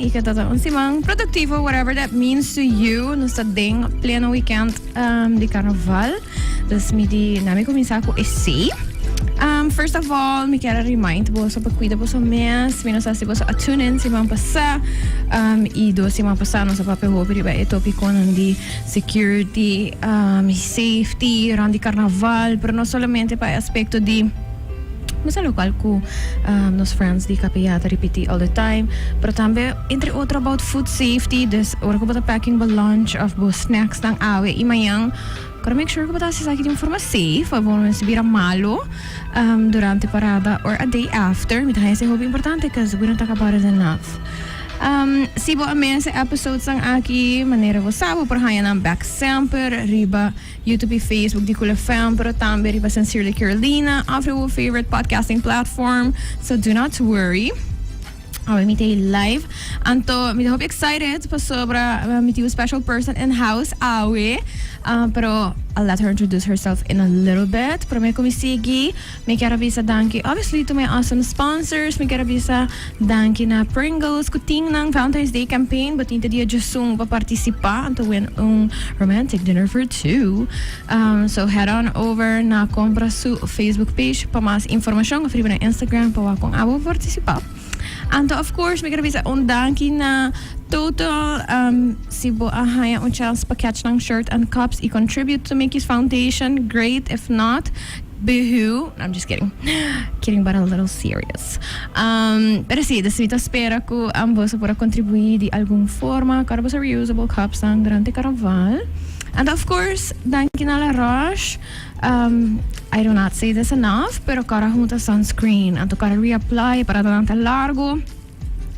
y cu ta un siman productivo, whatever that means to you. Nos ta den pleno weekend di carnaval. Dus mi di, na mi cuminsa cu esey. First of all, mi kier a remind boso pa cuida boso mes. Mi no sa si boso a tune in siman pasa. Y dos siman pasa nos a papia hopi riba e topiconan di security, safety rond di carnaval, pero no solamente pa e aspecto di nos a locual cu nos friends di KPA ta ripiti all the time, pero tambe entre otro about food safety. Dus ora cu bo ta packing bo lunch of bo snacks nan awe y mañan, gotta make sure cu bo ta haci esaki di un forma safe pa bo no mester bira malo durante parada or a day after. Mi ta haña esey hopi importante cause we don't talk about it enough. Si bo a miss e episodes nan aki, manera bo sa, bo por haña nan bek semper riba YouTube y Facebook di Cool FM, pero tambe riba Sincerely Carolina of riba bo favorite podcasting platform. So do not worry. Awe mi ta live. Anto mi ta hopi excited pasobra mi tin un special person in house awe. Pero I'll let her introduce herself in a little bit. Prome cu mi sigui, Mi kier a bisa danki obviously to my awesome sponsors. Mi kier a bisa danki na Pringles cu tin nan Valentine's Day campaign. Bo tin te dia djesun pa participa and to win un romantic dinner for two. So head on over na Compra su Facebook page pa mas informacion of riba nan Instagram pa wak con abo por participa. Anto of course mi kier a bisa un danki na Total. Si bo a haya un chance pa catch nan shirt and cups y contribute to Mickey's Foundation, great. If not, boohoo. I'm just kidding. Kidding but a little serious. Pero si, dus mi ta spera cu boso por a contribui di algun forma. Cu boso reusable cups nan durante carnaval. And of course, danki na La Roche. I do not say this enough, pero cara hunta sunscreen. Anto cara reapply para nan ta largo.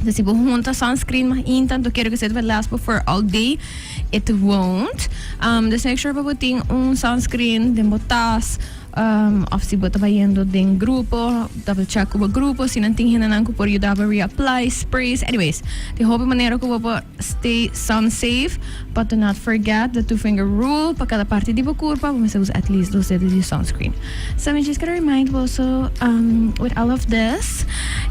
Dus si bo hunta sunscreen mas inta, anto quiere que se te last for all day, it won't. Dus make sure pa bo tin un sunscreen den bo tas, of si bo ta bayendo den grupo, double check cu bo grupo, si nan tin hendenan cu por yuda bo reapply, sprays, anyways, tin hopi manera cu bo por stay sun safe, but do not forget the two finger rule, pa cada parti di bo curpa, bo mester usa at least dos dedo di sunscreen. So mi just quiere remind boso with all of this.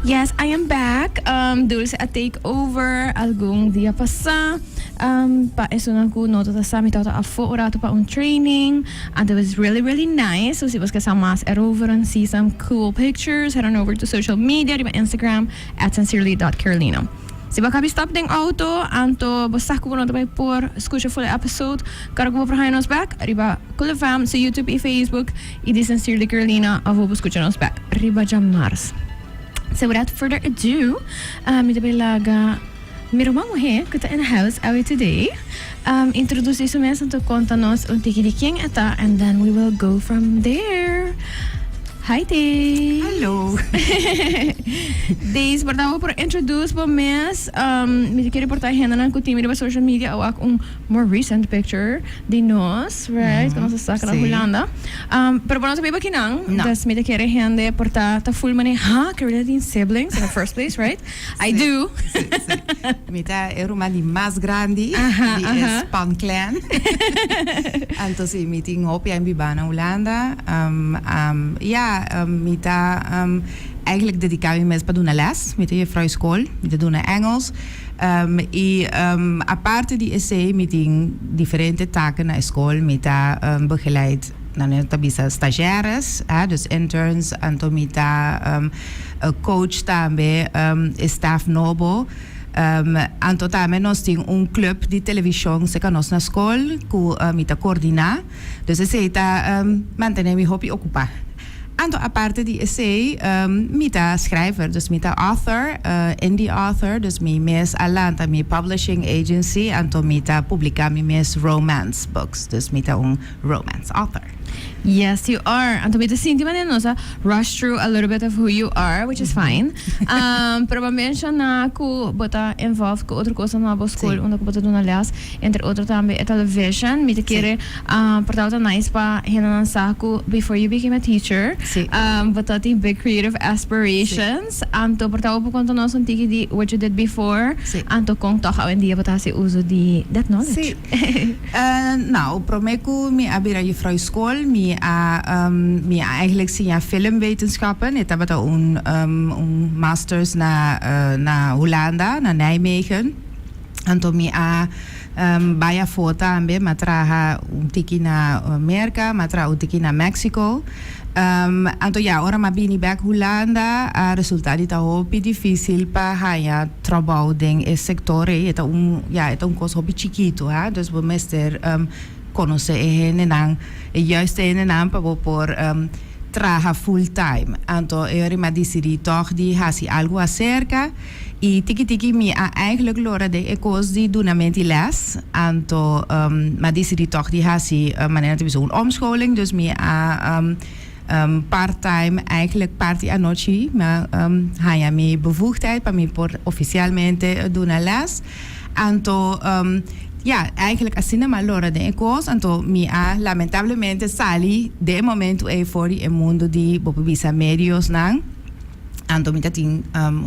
Yes, I am back. Dulce a take over algun dia pasa. Pa esunnan cu no ta sa, mi tabata afo un rato pa un training. And it was really, really nice. So si bos ke sa mas erover and see some cool pictures, head on over to social media, riba Instagram, @sincerely.carolina. Si bo a kabi stop den auto, anto bo sa ku bo no ta bai por skucha full e episode, kòrda ku bo por haña nos bèk riba Cool FM su YouTube i Facebook i di Sincerely Carolina òf bo por skucha nos bèk riba djamars. So without further ado, mi ta bai laga mi ruman muhé ku ta in the house awe today introdusí su mes anto konta nos un tiki di ken e ta and then we will go from there. Hi Days. Hallo. Days, por ta bo por introduce bo mes. Mi ta kere por ta hendenan ku tin mi riba social media a wak un more recent picture di nos, right? Ku nos a saka na Hulanda. Pero bo no ta biba akinan. No. Dus mi ta kere hende por ta ta full manera, ha, Carolina tin siblings in the first place, right? I do. Si, si. Mi ta e ruman di mas grandi di e Span clan. Anto si, mi tin hopi aña biba na Hulanda. Ya, mi ta eigenlijk dedica mi mes pa duna les. Mi ta juffrouw school, mi ta duna Engels. Y aparte di esey mi tin diferente taken na e school. Mi ta begeleid, nan ta bisa stagiaires, dus interns. Anto mi ta coach tambe e staff nobo. Anto tambe nos tin un club di television cerca nos na school cu mi ta coordina. Dus esey ta mantene mi hopi ocupa. Anto aparte di esey mi ta schrijver, dus mi ta author, indie author, dus mi mes a lanta mi publishing agency, anto mi ta publica mi mes romance books, dus mi ta un romance author. Yes you are. Anto mi ta sinti manera nos a rush through a little bit of who you are, which is fine. Pero bo a menciona cu bo ta involved cu otro cosnan na bo school unda cu bo ta duna les, entre otro tambe e television. Mi ta kere por tabata nice pa hendenan sa cu before you became a teacher, bo ta tin big creative aspirations. Anto por ta bo por conta nos un tiki di what you did before, anto con toch awendia bo ta haci uso di that knowledge. Si. Nou, prome ku mi a bira jufrou skol, Mi a um, mi a eigenlijk siña filmwetenschappen. E tabata un masters na Hulanda, na Nijmegen. Anto mi a bai afó tambe, mi a traha un tiki na Merka, mi a traha un tiki na Mexico. Anto ya, ora mi a bini bek Hulanda a resulta di ta hopi dificil pa haña trabou den e sector ei. E ta un, ya, e ta un cos hopi chikitu, ha. Dus bo mester conoce e hendenan, e juiste hendenan pa bo por traha full time. Anto e ora mi a dicidi tog di haci algo acerca y tiki tiki mi a eigenlijk lora den e cos di dunamento di les. Anto mi a dicidi tog di haci manera ta bisa un omscholing, dus mi a part time, eigenlijk parti anochi mi a haña mi bevoegdheid pa mi por oficialmente duna les. Anto ya, eigenlijk asina mi a lora den e cos, anto mi a lamentablemente sali den e momento ey for di e mundo di bo por bisa mediosnan. Anto mi ta tin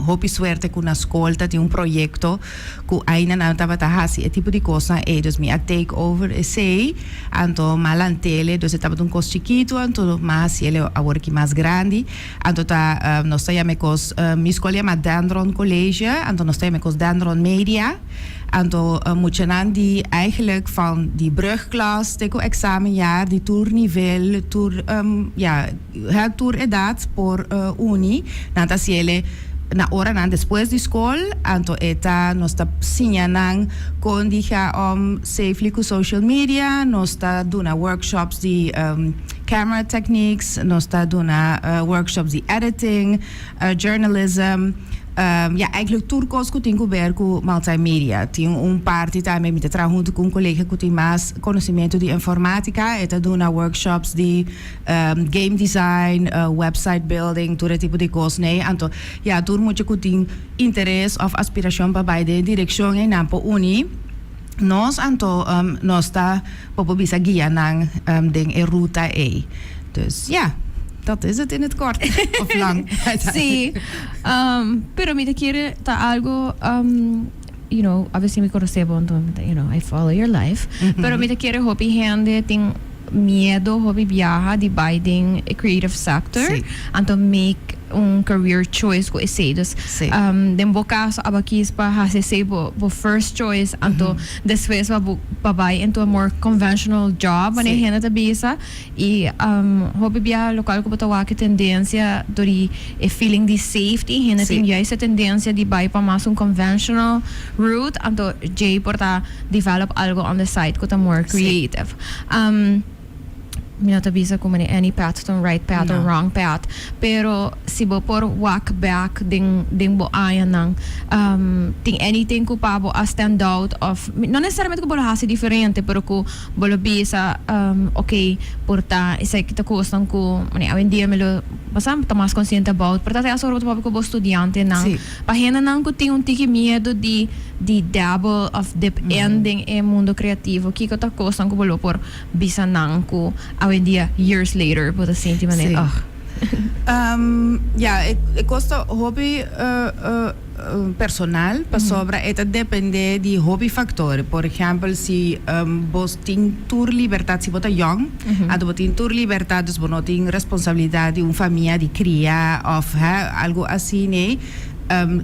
hopi suerte cu na scol ta tin un proyecto cu aina nan tabata haci e tipo di cosnan ey, dus mi a take over esey, anto mi a lantele, dus e tabata un cos chikito, anto mi a haciele awor aki mas grandi. Anto ta nos ta yama e cos, mi scol yama Dendron College, anto nos ta yama e cos Dendron Media. Anto muchanan di eigenlijk van di brugklas te cu examenjaar di tur nivel, tur ja tur edad por uni. Nan ta haciele na oranan despues di scol, anto e ta nos ta siña nan con di ga om safely cu social media, nos ta duna workshops di camera techniques, nos ta duna workshops di editing, journalism, ja eigenlijk tur cos cu tin cu ber cu multimedia. Tin un parti tambe mi ta traha hunto cu un colega cu tin mas conocimento di informatica, e ta duna workshops di game design, website building, tur e tipo di cosnan. Anto ja tur mucha cu tin interes of aspiracion pa bay den e direccion ey nan por uni nos, anto nos ta bo por bisa guia nan den e ruta ey. Dus ja, dat is het in het kort of lang. Sí, pero mi ta kere ta algo, obviously mi conoce bo, anto I follow your life, pero mi ta kere hopi hende tin miedo hopi biaha di bai den e creative sector, anto make un career choice cu esey. Dus den bo caso aba kies pa haci esey bo first choice, anto despues pa bai into a more conventional job, wanneer hende ta bisa. Y hopi biaha locual cu bo ta wak e tendencia door di e feeling di safety, hende tin juist e tendencia di bai pa mas un conventional route, anto djey por ta develop algo on the side cu ta more creative. Mi no ta bisa cu mane any path ta un right path or wrong path, pero si bo por wak back den bo añanan, tin anything cu pa bo a stand out of, no necesariamente cu bo lo haci diferente, pero cu bo lo bisa, ok, por ta esaki ta cosnan cu mane awendia mi lo basa ta mas consciente about, por ta te asora bo ta papia cu bo studiantenan, pa hendenan cu tin un tiki miedo di dabble of dip in den e mundo creativo, kico ta cosnan cu bo lo por bisa nan cu awendia years later bo ta sinti manera ugh. Ya, e cos ta hopi personal pasobra e ta depende di hopi factor. Por ehempel si bo tin tur libertad, si bo ta yong anto bo tin tur libertad dus bo no tin responsabilidad di un famia di cria of algo asina.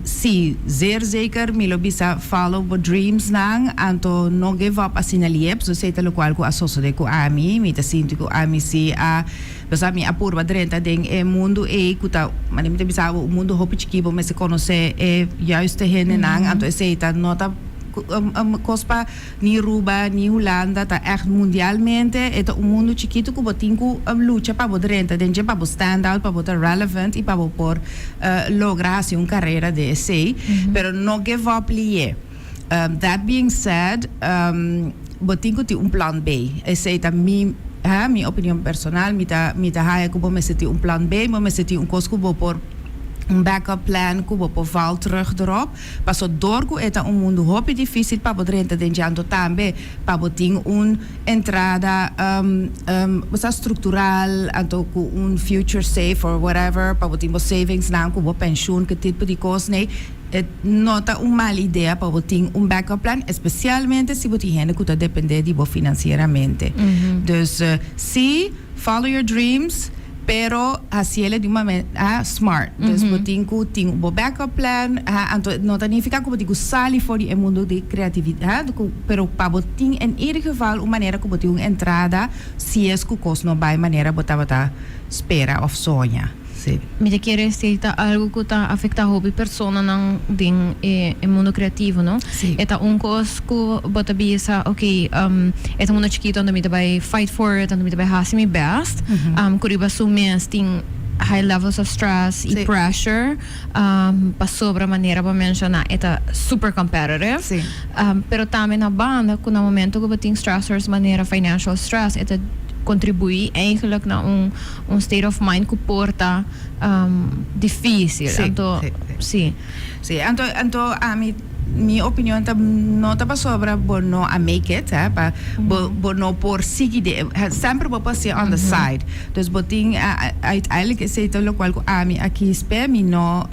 Si, zeer zeker mi lo bisa follow bo dreams nan, anto no give up asina liep, so esey ta locual cu a sosode cu ami, mi ta sinti cu ami si a, pasobra mi a purba drenta den e mundo ey cu ta, manera mi ta bisa bo, un mundo hopi chiki, bo mester conoce e juiste hendenan, anto esey ta no ta cos pa ni Aruba ni Hulanda, ta echt mundialmente e ta un mundo chikito cu bo tin cu lucha pa bo drenta den dje, pa bo stand out, pa bo ta relevant y pa bo por logra haci un carera den esey, pero no give up liye. That being said, bo tin cu tin un plan B, esey ta mi mi opinion personal, mi ta mi ta haya cu bo mester tin un plan B, bo mester tin un cos cu bo por, un backup plan cu bo por val terug erop. Paso dor ku e ta un mundu hopi difísil pa bo drenta den dje anto tambe pa bo tin un entrada bo sa struktural anto ku un future safe or whatever pa bo tin bo savings nan ku bo penshun ke tipo di kos nei e no ta un mal idea pa bo tin un backup plan espesialmente si bo tin hende ku ta depende di bo finansieramente dus si. Follow your dreams, pero haciele di un manera smart. Dus bo tin cu tin bo backup plan, ha, anto no ta nifica cu bo tin cu sali for di e mundo di creatividad, cu, pero pa bo tin in ieder geval un manera cu bo tin un entrada si es cu cos no bay manera bo tabata spera of soña. Sí. Mi ta kere esey ta algo cu ta afecta hopi personanan den e e mundo creativo, no? Sí. E ta un cos cu bo ta bisa, ok, e ta mundo chikito anto mi ta bay fight for it, anto mi ta bay haci mi best. Cu riba su mes tin high levels of stress y pressure, pasobra manera bo a menciona e ta super competitive. Sí. Pero tambe na banda cu na momento cu bo tin stressors manera financial stress e ta contribui eigenlijk na un un state of mind cu por ta dificil. Sí, Anto, sí, sí. sí. Sí, anto, anto ami, mi opinion ta no ta pasobra bo no a make it, hè, pa bo, bo no por sigui de, semper bo por hacié on the side. Dus bo tin, uiteindelijk esey ta locual cu ami a kies p'e, mi no,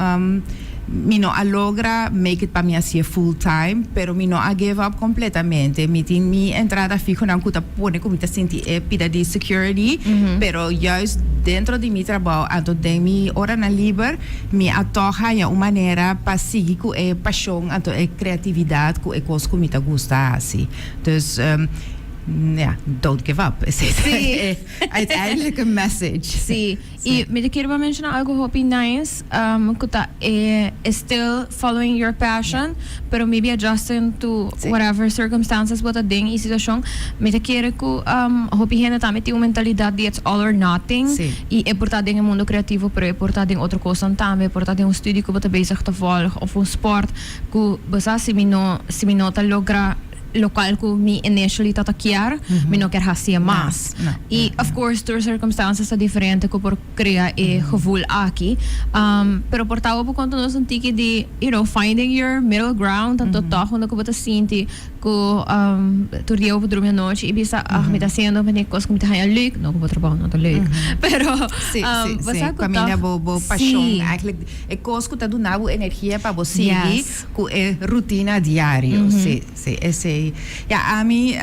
mi no a logra make it pa mi hacié full time, pero mi no a give up completamente. Mi tin mi entrada fihonan cu ta pone cu mi ta sinti e pida di security, pero juist dentro di mi trabou, anto den mi oranan liber, mi a tog haña un manera pa sigui cu e pasion, anto e creatividad cu e cos cu mi ta gusta haci. Dus, ja, don't give up, esey ta e uiteindelijke message. Sí, y mi ta kier pa menciona algo hopi nice, cu ta e still following your passion, pero maybe adjusting to whatever circumstances bo ta den y situacion. Mi ta kere cu hopi hende tambe tin un mentalidad di it's all or nothing y e por ta den e mundo creativo pero e por ta den otro cosnan tambe, e por ta den un studie cu bo ta bezig ta volg of un sport cu bo sa si mi no si mi no ta logra locual cu mi initially ta ta kier, mi no kier haci'e mas. Y of course tur circumstances ta diferente cu por crea e gevoel aki. Pero por ta bo conta nos un tiki di, you know, finding your middle ground, tanto toch unda cu bo ta sinti cu tur dia bo por drumi anochi y bisa, ah, mi ta haciendo mane cos cu mi ta haña leuk, no cu bo trabao no ta leuk, pero Sí, sí, bo sí. sa cu Caminda toch bo, bo pasion, sí. eigenlijk e cos cu ta duna bo energia pa bo sigui cu e rutina diario. Sí, sí, esey. Ya, ami,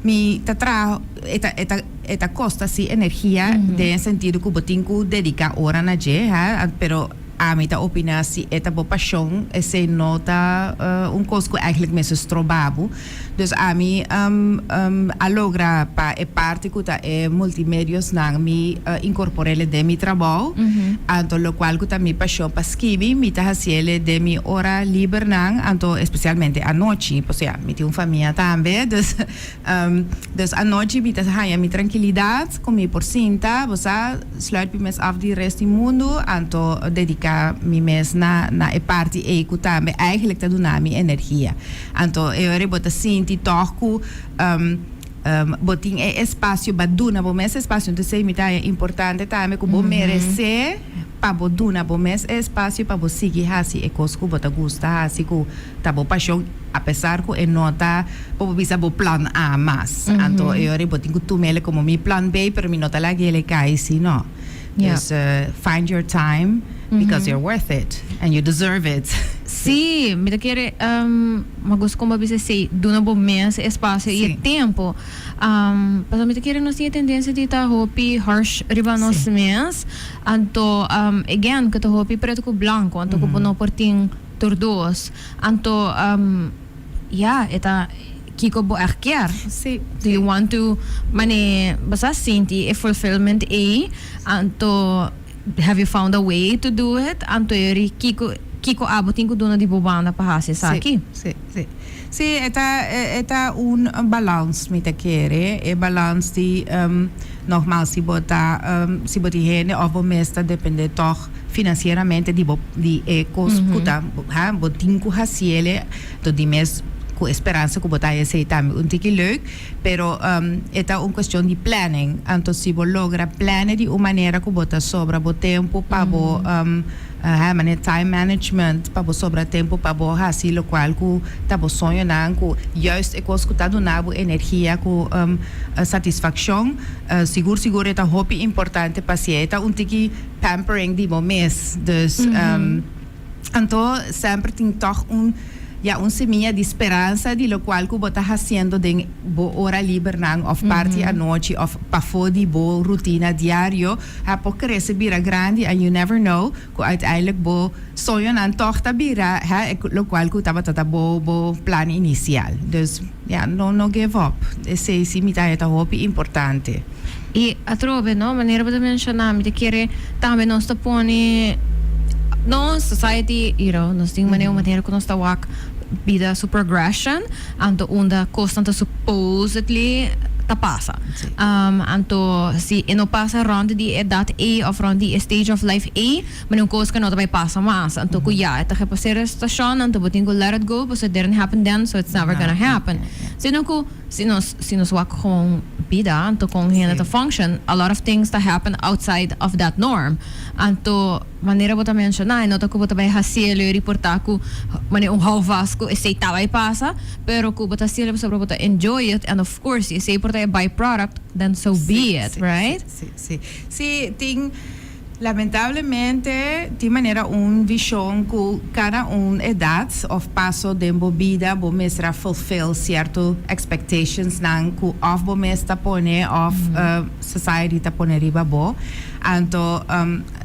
mi ta traha, e ta, e ta, e ta costa sí energia den e sentido cu bo tin cu dedica ora na dje, ha, pero ami ta opina si e ta bo pasion, esey no ta un cos cu eigenlijk mester stroba bo. Dus ami a logra pa e parti cu ta e multimediosnan mi incorporele den mi trabou, anto locual cu ta mi pasion pa skibi mi ta haciele den mi ora libernan, anto especialmente anochi, pasobra ya mi tin un famia tambe, dus dus anochi mi ta haña mi trankilidad cu mi por sinta, bo sa, sluit mi mes af di rest di mundu, anto dedica mi mes na na e parti ey cu tambe eigenlijk ta duna mi energia. Anto e ora bo ta sinti tòg ku bo tin e espasio ba duna bo mes espasio. Entonces mi ta haña importante tambe ku bo meresé pa bo duna bo mes e espasio pa bo sigui hasi e kos ku bo ta gusta hasi, ku ta bo pashon, apesar ku e no ta bo por bisa bo plan A mas. Anto e ora bo tin ku tum'el komo mi plan B, pero mi no ta lag'el e kai si no. Dus find your time because you're worth it and you deserve it. Sí, mi ta kere mi gusta kon bo a bisa esei, duna bo mes e espacio y e tempo. Pasobra mi ta kere nos tin e tendencia di ta hopi harsh riba nos mes, anto again ku ta hopi preto ku blanco, anto ku bo no por tin tur dos. Anto ya, e ta kiko bo ègt kier. Sí. Do you want to mane bo sa sinti e fulfillment ei? Anto have you found a way to do it? Anto yori kiko kiko abo tin ku duna di bo banda pa hasi esaki? Sí, sí, sí. Sí, e ta e ta un balans mi ta kere. E balans di nogmaals si bo ta si bo tin hende òf bo mes ta depende tòg financieramente di bo di e cos cu ta ha bo tin cu haciele to di mes cu e speransa cu bo ta esey tambe un tiki leuk pero e ta un cuestion di planning anto si bo logra plane di un manera cu bo ta sobra bo tempo pa bo ha manera time management pa bo sobra tempo pa bo haci locual cu ta bo soñonan cu juist e cos cu ta duna bo energia cu satisfaccion sigur sigur e ta hopi importante pa haci'e e ta un tiki pampering di bo mes. Dus anto semper tin tog un, Ya, un simia di speransa di lokual ku bo ta hasiendo den bo ora liber nan òf parti anochi òf pafó di bo rutina diario a por krese bira grandi, and you never know ku uiteindelijk bo soñonan tòg ta bira, hè, lokual ku tabata ta bo plan inisial. Dus ya, no give up. Esei si mi ta haña ta hopi importante. I atrobe, no, manera bo ta menshoná, mi ta kere tambe nos ta pone nos society, nos tin manera un manera ku nos ta wak bida su progression, anto unda kosnan ta supposedly ta pasa. Anto si e no pasa rond di e edat ei òf rond di e stage of life ei, manera un kos ku no ta bai pasa mas. Anto ku ya, e ta gepasera e situashon, anto bo tin ku let it go, pasobra it didn't happen then, so it's never gonna happen. Sino ku si nos wak gewoon bida, anto kon hende ta function, a lot of things ta happen outside of that norm. Anto, manera bo ta menshoná, e no ta ku bo ta bai hasié reportá ku manera un houvast ku esei ta bai pasa, pero ku bo ta hasié pasobra bo ta enjoy it, and of course, si esei por ta e byproduct, then so be it, right? Sí, tin, lamentablemente, tin manera un vishon ku kada un edat òf paso den bo bida bo mester fulfill sierto expectations nan ku òf bo mes ta pone òf society ta pone riba bo. Anto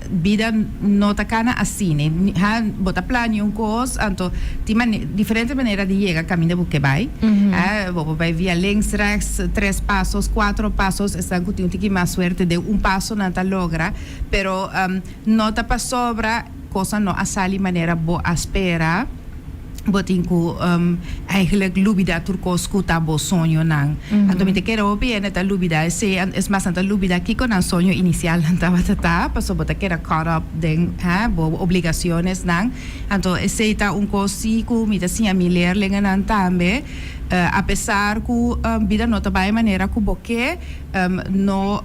bida no ta kana asina. Ha, bo ta plania un kos, anto tin diferente manera di yega kaminda bo ke bai. Bo por bai via links, rechts, tres pasos, kuater pasos, esnan ku tin un tiki mas suerte den un paso nan ta logra, pero no ta pasobra kos no a sali manera bo a spera, bo tin ku eigenlijk lubidá tur kos ku ta bo soñonan. Anto mi ta kere hopi hende ta lubidá esei, es mas, nan ta lubidá kiko nan soño inisial nan tabata ta, pasobra bo ta keda caught up den, hè, bo obligacionesnan. Anto esei ta un kos si ku mi ta siña mi leerlingennan tambe, apesar ku bida no ta bai manera ku bo ke, no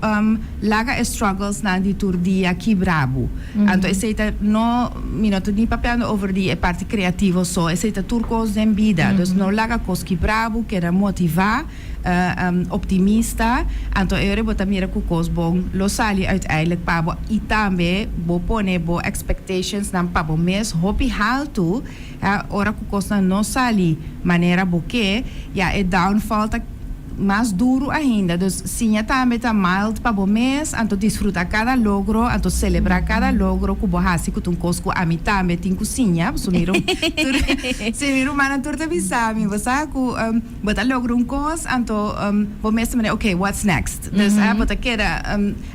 laga e struggles nan di tur dia kibra bo. Anto esei ta no, mi no ta ni papiando over di e parti kreativo so, esei ta tur kos den bida. Dus no laga kos kibra bo, keda motivá, optimista, anto e ora bo ta mira ku kos bon lo sali uiteindelijk pa bo i tambe bo pone bo expectations nan pa bo mes hopi haltu, ora ku kosnan no sali manera bo ke, ya e downfall ta mas duru ainda. Dus siña tambe ta mild pa bo mes, anto disfrutá kada logro, anto selebrá kada logro ku bo hasi, ku ta un kos ku ami tambe tin ku siña. So mi tur, si mi rumannan tur ta bisa mi, bo sa ku bo ta logra un kos, anto bo mes ta manera, "Okay, what's next?" Dus bo ta keda,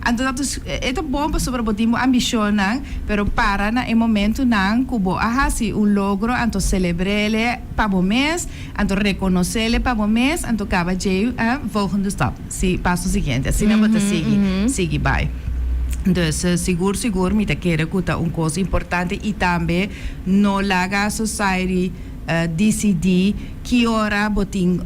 anto dat is, e ta bon pasobra bo tin bo ambishonnan, pero para na e momentunan ku bo a hasi un logro, anto selebr'é pa bo mes, anto rekonos'é pa bo mes, anto kaba dje, volgende stap, si, paso siguiente, asina bo ta sigui, sigui bai. Dus sigur sigur mi ta kere ku ta un kos importante i tambe no laga society disidí ki ora bo tin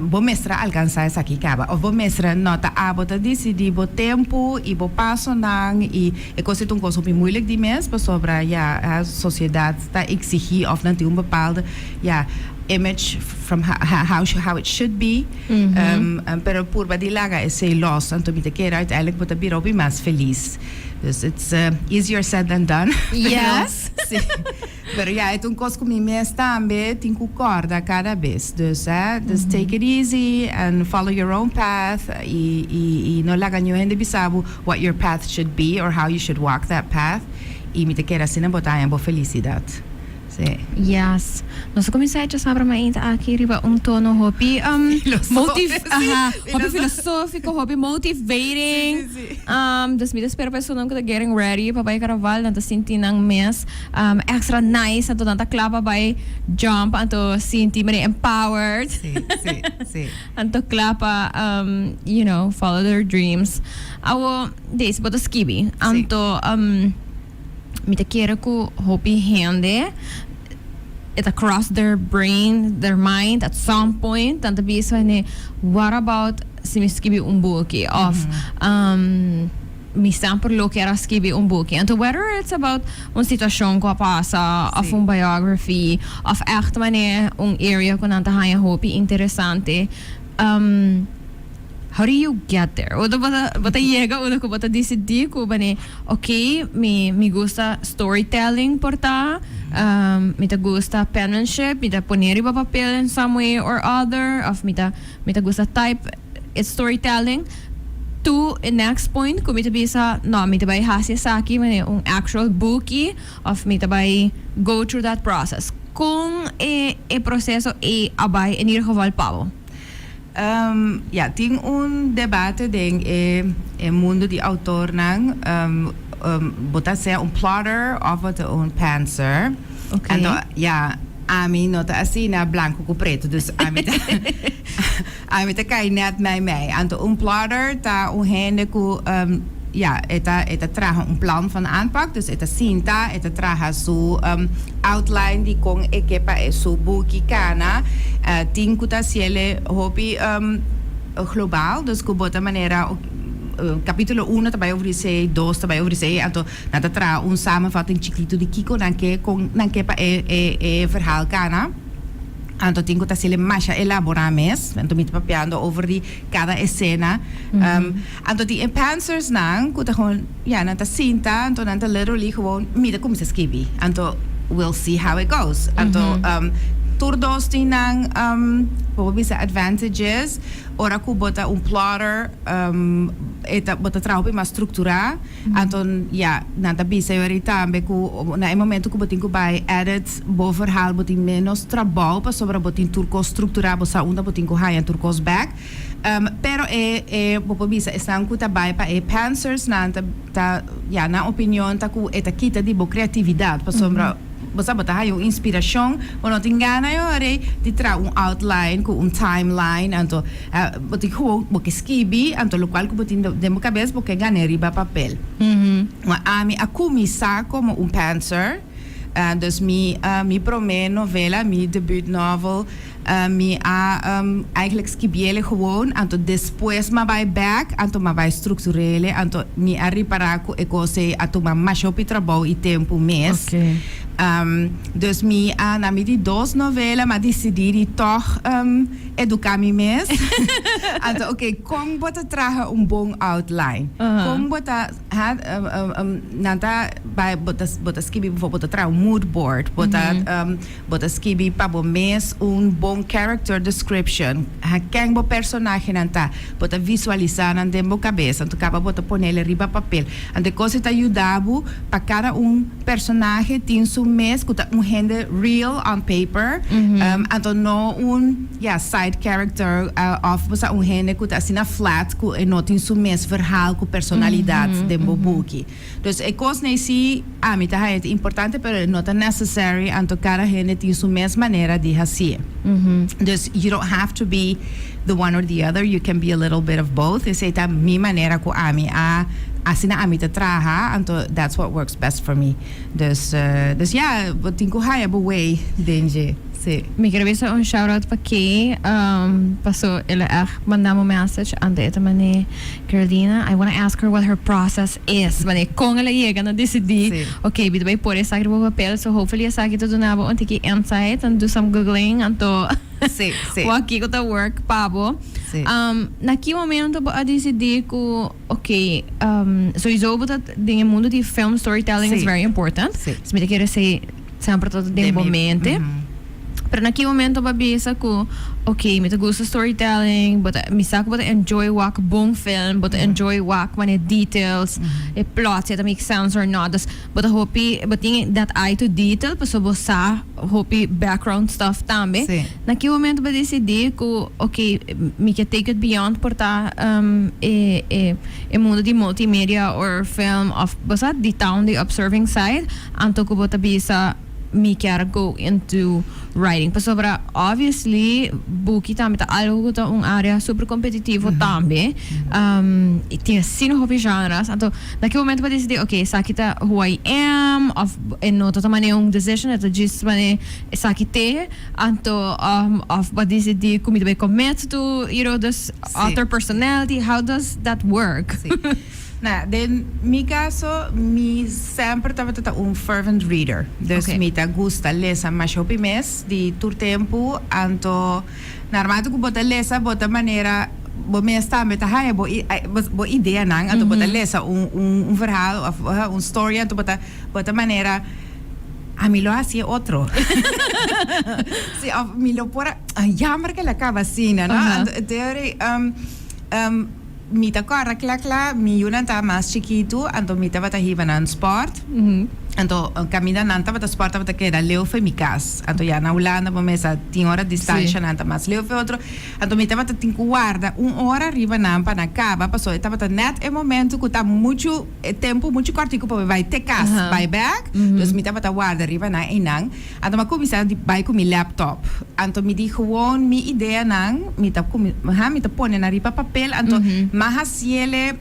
bo mester a alkansá esaki kaba òf bo mester no ta abo ta disidí bo tempu i bo pasonan. I e kos ei ta un kos hopi moeilijk di mes, pasobra ya, sosiedat ta eksigí òf nan tin un bepaalde, ya, image from how it should be, pero purba di laga esei los, anto mi ta kere uiteindelijk bo ta bira hopi mas felis. Dus it's easier said than done. Sí. Pero ja, e ta un kos ku mi mes tambe tin ku kòrda kada bes. Dus, just take it easy and follow your own path i no laga niun hende bisa bo what your path should be or how you should walk that path. I mi ta kere asina bo ta haña bo felisidat. Sí. Yes. Nos a kuminsá e chasabra mainta aki riba un tono hopi motiv aha, hopi filosófiko, hopi motivating. Dus mi ta spera pa esunnan ku ta getting ready pa bai karnaval, nan ta sinti nan mes extra nice, anto nan ta kla pa bai jump, anto sinti manera empowered. Anto kla pa follow their dreams. Awo, Daisy, bo ta skibi. Anto mi ta kere ku hopi hende e ta cross their brain, their mind at some point, nan ta bisa, "What about si mi skibi un buki?" Òf "Mi semper lo kier a skibi un buki." Anto whether it's about un situashon ku a pasa òf un biography òf ègt manera un area ku nan ta haña hopi interesante. How do you get there? Unda bo ta bo ta yega unda ku bo ta disidí ku bane ok mi mi gusta storytelling por ta, mi ta gusta penmanship, mi ta pone riba papel in some way or other of mi ta mi ta gusta type e storytelling to e next point ku mi ta bisa no mi ta bai hasi esaki mane un actual buki of mi ta bai go through that process. Kon e e proseso ei a bai in ieder geval pa bo? Ja, tin un debate den e e mundo di autornan, bo ta sea un plotter of bo ta un pantser. Ok. Anto, ja, ami no ta asina blanco cu preto, dus ami ta ami ta cay net mei mei. Anto un plotter ta un hende cu ja, e ta e ta traha un plan van aanpak, dus e ta sinta, e ta traha su outline di kon e ke pa e su buki kana. Tin ku ta hasiel hopi global, dus ku bo ta manera kapitulo uno ta bai over esei, dos ta bai over esei, anto nan ta traha un samenvatting chikitu di kiko nan ke kon nan ke pa e e e verhaal kana. Anto tin ku ta hasiel masha elaborá mes, anto mi ta papiando over di kada esena. Anto tin e pantsersnan ku ta gewoon, ya, nan ta sinta, anto nan ta literally gewoon, mi ta kuminsá skibi. Anto we'll see how it goes. Anto tur dos tin nan, bo por bisa advantages. Ora ku bo ta un plotter, e ta, bo ta traha hopi mas strukturá. Anto, ya, nan ta bisa yori tambe ku na e momento ku bo tin ku bai edit bo verhaal, bo tin ménos trabou pasobra bo tin tur kos strukturá, bo sa unda bo tin ku haña tur kos bèk. Pero e e bo por bisa esnan ku ta bai pa e pantsers nan ta ta ya nan opinion ta ku e ta kita di bo kreatividat pasobra bo sa bo ta haña un inspirashon bo no tin gana e ora ei di traha un outline ku un timeline anto bo tin gewoon bo ke skibi anto lokual ku bo tin den bo kabes bo ke gana riba papel. Ami a kuminsá komo un pantser. Dus mi mi promé novela, mi debut novel, mi a eigenlijk skibiele gewoon, anto despues m'a bai bek, anto m'a bai strukturele, anto mi a ripará ku e kos ei a tuma masha hopi trabou i tempu mes. Dus mi a na mi di dos novela m'a disidí di tòg eduká mi mes. Anto oke, kon bo ta traha un bon outline? Kon bo ta. Ha, nan ta bai, bo ta, bo ta skibi, bo ta traha un mood board, bo ta, bo ta skibi pa bo mes un bon character description, ha, ken bo personahenan ta, bo ta visualisá nan den bo kabes, anto kaba bo ta ponele riba papel. Anto e kos ei ta yuda bo pa kada un personahe tin su mes ku ta un hende real on paper, anto no un, ya, side character òf bo sa un hende ku ta asina flat ku e no tin su mes verhaal ku personalidat den bo buki. Dus e kosnan ei si ami ta haña ta importante pero e no ta necessary anto kada hende tin su mes manera di hasié. Dus you don't have to be the one or the other, you can be a little bit of both. Esei ta mi manera ku ami a asina ami ta traha anto that's what works best for me. Dus dus ya bo tin ku haña bo way den dje. Sí. Mi quier bisa un shout out pa Kay, paso el a echt manda mi un message anto e ta mane, Carolina, I wanna ask her what her process is, mane con el a yega na decidi, Sí. ok, mi ta bay por esaki riba papel, so hopefully esaki ta duna bo un tiki insight and do some googling anto Sí, sí. wak kico ta work pa bo. Sí. Na ki momento bo a decidi cu, ok, sowieso bo ta den e mundo di film storytelling is Sí. very important, Sí. so mi ta kere esey Semper ta den bo mente. Pero na ki momento bo a bisa ku ok mi ta gusta storytelling, bo ta mi sa ku bo ta enjoy wak bon film, bo ta enjoy wak manera details, e plot si e ta make sense or not. Dus bo ta hopi bo tin that eye to detail pasobra bo sa hopi background stuff tambe. Na ki momento bo a disidí ku ok mi ke take it beyond por ta e e e mundo di multimedia or film of bo sa di ta on the observing side? Anto ku bo ta bisa mi kier go into writing pasobra obviously buki tambe ta algo ku ta un area super competitivo tambe y tin asina hopi genres anto na ki momento bo a disidi ok esaki ta who I am of e no ta tuma un decision e ta djis mane esaki te anto of bo a disidi ku mi ta bay commit to you know this author personality how does that work? Na, den mi caso, mi semper tabata ta un fervent reader. Dus mi ta gusta lesa masha hopi mes di tur tempu. Anto, narmate cu bo ta lesa, bo ta manera. Bo mes tambe ta haya bo bo ideanan, anto bo ta lesa un un verhaal of un story, anto bo ta bo ta manera, Ami lo haci e otro. Si, of mi lo por a, jammer ke el a caba asina, no? Anto e teori, mi ta corda cla cla, mi yunan ta mas chikitu, anto mi tabata hiba nan sport. Anto caminda nan tabata sport tabata keda leu fe mi cas. Anto ya na Hulanda bo mesa tin ora distancia nan ta mas leu fe otro. Anto mi tabata tin cu warda un ora riba nan pa nan caba, pasobra e tabata net e momento cu ta mucho e tempo mucho cortico pa mi bay te cas bay bek. Dus mi tabata warda riba nan eynan. Anto mi a cuminsa di bay cu mi laptop. Anto mi di gewoon mi ideanan mi ta ha mi ta pone nan riba papel. Anto mi a haciele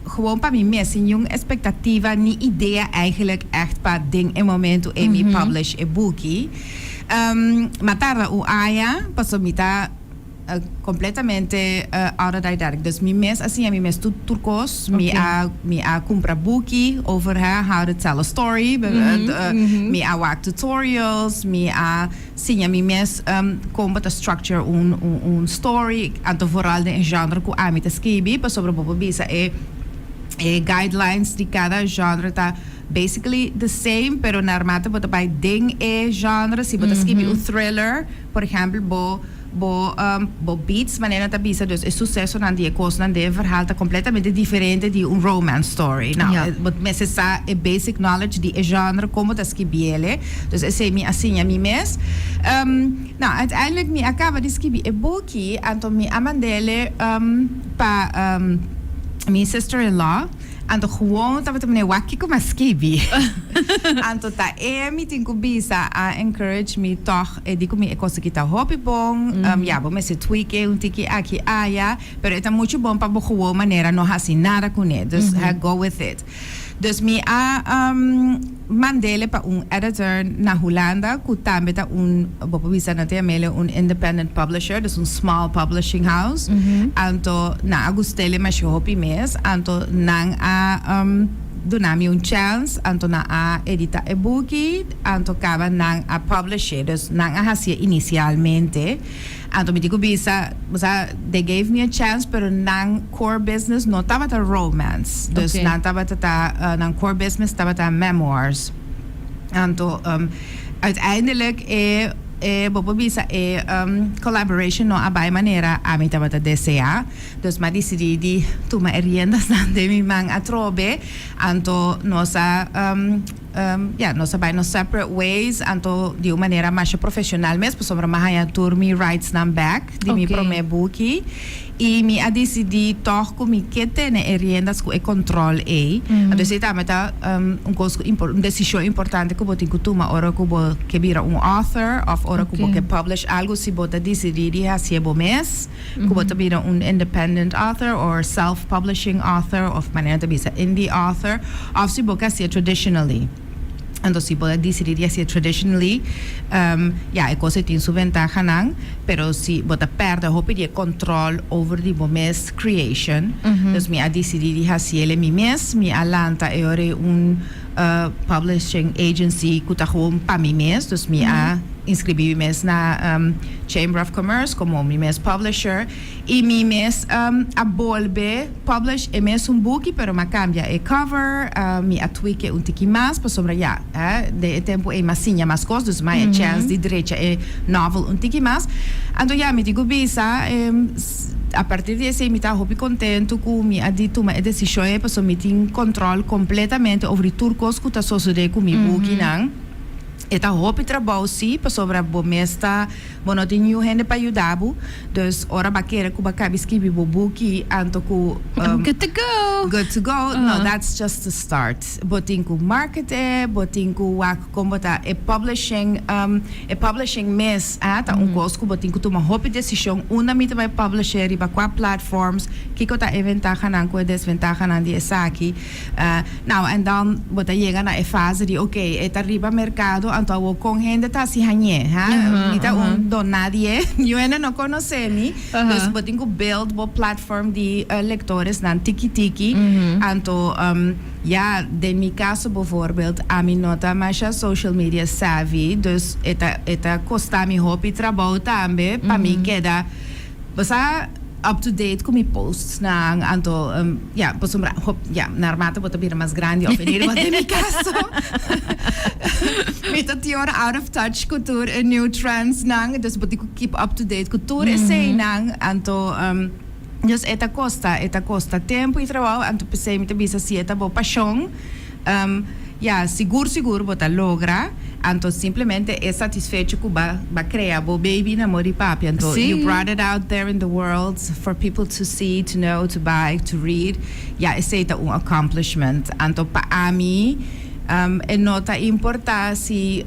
gewoon pa mi mes sin niun expectativa ni idea eigenlijk echt pa den e momento ey mi publish e buki. Mi a tarda un aña pasobra mi ta completamente autodidactic. Dus mi mes a siña mi mes tur tur cos. Mi a mi a cumpra buki over how to tell a story. Mi a wak tutorials. Mi a siña mi mes con bo ta structure un un story. Anto vooral den e genre cu ami ta skibi pasobra bo por bisa e e guidelines di cada genre ta basically the same, pero naarmate bo ta bay den e genre, si bo ta skibi un thriller, por ehempel, bo bo bo beats manera nan ta bisa, dus e sucesonan di e cosnan den e verhaal ta completamente diferente di un romance story. Nou, bo mester sa e basic knowledge di e genre con bo ta skibiele, dus esey mi a siña mi mes. Nou, uiteindelijk mi a caba di skibi e buki, anto mi a mandele pa mi sister-in-law. Anto gewoon tabata mane wak kiko m'a skibi. Anto ta e mi tin ku bisa a encourage mi tog e di ku mi e kos aki ta hopi bon, ya bo mester tweak e un tiki aki aya, pero e ta muchu bon pa bo gewoon manera no hasi nada kuné, dus go with it. Dus mi a mandele pa un editor na Hulanda ku tambe ta un, bo por bisa nan ta yam'ele un independent publisher, dus un small publishing house. Anto nan a gust'ele masha hopi mes, anto nan a duna mi un chance, anto nan a edita e buki, anto kaba nan a publish'e, dus nan a hasi'e inicialmente. Anto mi tin ku bisa, bo sa, they gave me a chance, pero nan core business no tabata romance. Dus nan tabata ta, nan core business tabata memoirs. Anto, uiteindelijk e, e, bo por bisa e collaboration no a bai manera ami tabata desea. Dus mi a disidí di tuma e riendasnan den mi man atrobe. Anto nos a. Ya, nos a bai nos separate ways, anto di un manera masha profesional mes, pasobra mi a haña tur mi rightsnan bek di mi promé buki, i mi a disidí tòg ku mi ke tene e riendas ku e kòntròl ei. Anto esei tambe ta un kos ku un desishon importante ku bo tin ku tuma ora ku bo ke bira un author òf ora ku bo ke publish algu, si bo ta disidí di hasié bo mes. Ku bo ta bira un independent author or self publishing author of manera ta bisa indie author of si bo ke hasié traditionally. Anto si bo a disidí di hasié traditionally ya e kos ei tin su ventahanan pero si bo ta pèrdè hopi di e control over di bo mes creation. Dus mi a disidí di hasiel mi mes, mi a lanta e ora ei un publishing agency ku ta gewoon pa mi mes, dus mi a inscribí mi mes na Chamber of Commerce komo mi mes publisher i mi mes a bolbe publish e mesun buki pero mi a kambia e cover, mi a tweak e un tiki mas pasobra ya den e tempu ei mi a siña mas kos dus mi a haña chèns di drecha e novel un tiki mas. Anto ya mi tin ku bisa A partir di esei mi ta hopi kontentu ku mi a di tuma e desishon ei pasobra mi tin kòntròl kompletamente over di tur kos ku ta sosodé ku mi bukinan. E ta hopi trabou sí, pasobra bo mes ta, bo no tin niun hende pa yuda bo. Dus ora bo a kere ku bo a kabi skibi bo buki anto ku I'm good to go! Good to go? No, that's just the start. Bo tin ku market e, bo tin ku wak kon bo ta e publishing. E publishing mes a ta un kos ku bo tin ku tuma hopi desishon unda mi ta bai publish'é, riba kua platforms, kiko ta e ventahanan ku e desventahanan di esaki. Nou en dan bo ta yega na e fase di oke e ta riba merkado anto awor kon hende ta hasi hañ'é, ha? Mi ta un don nadie, niun hende no konosé mi, dus bo tin ku build bo platform di lektoresnan tiki tiki, anto. Ya, den mi caso bijvoorbeeld, ami no ta masha social media savvy, dus e ta e ta costa mi hopi trabou tambe pa mi keda, bo sa, up to date ku mi posts nan, anto ya, pasobra hop, ya, naarmate bo ta bira mas grandi of in ieder geval den mi kaso mi ta tin ora out of touch ku tur e new trends nan, dus bo tin ku keep up to date ku tur eseinan, anto dus e ta kosta, e ta kosta tempu i trabou, anto p'esei mi ta bisa si e ta bo pashon. Ya, sigur sigur bo ta logra, anto simplemente e satisfecho cu ba ba crea bo baby na mori papia, anto you brought it out there in the world for people to see, to know, to buy, to read, ya esey ta un accomplishment. Anto pa ami e no ta importa si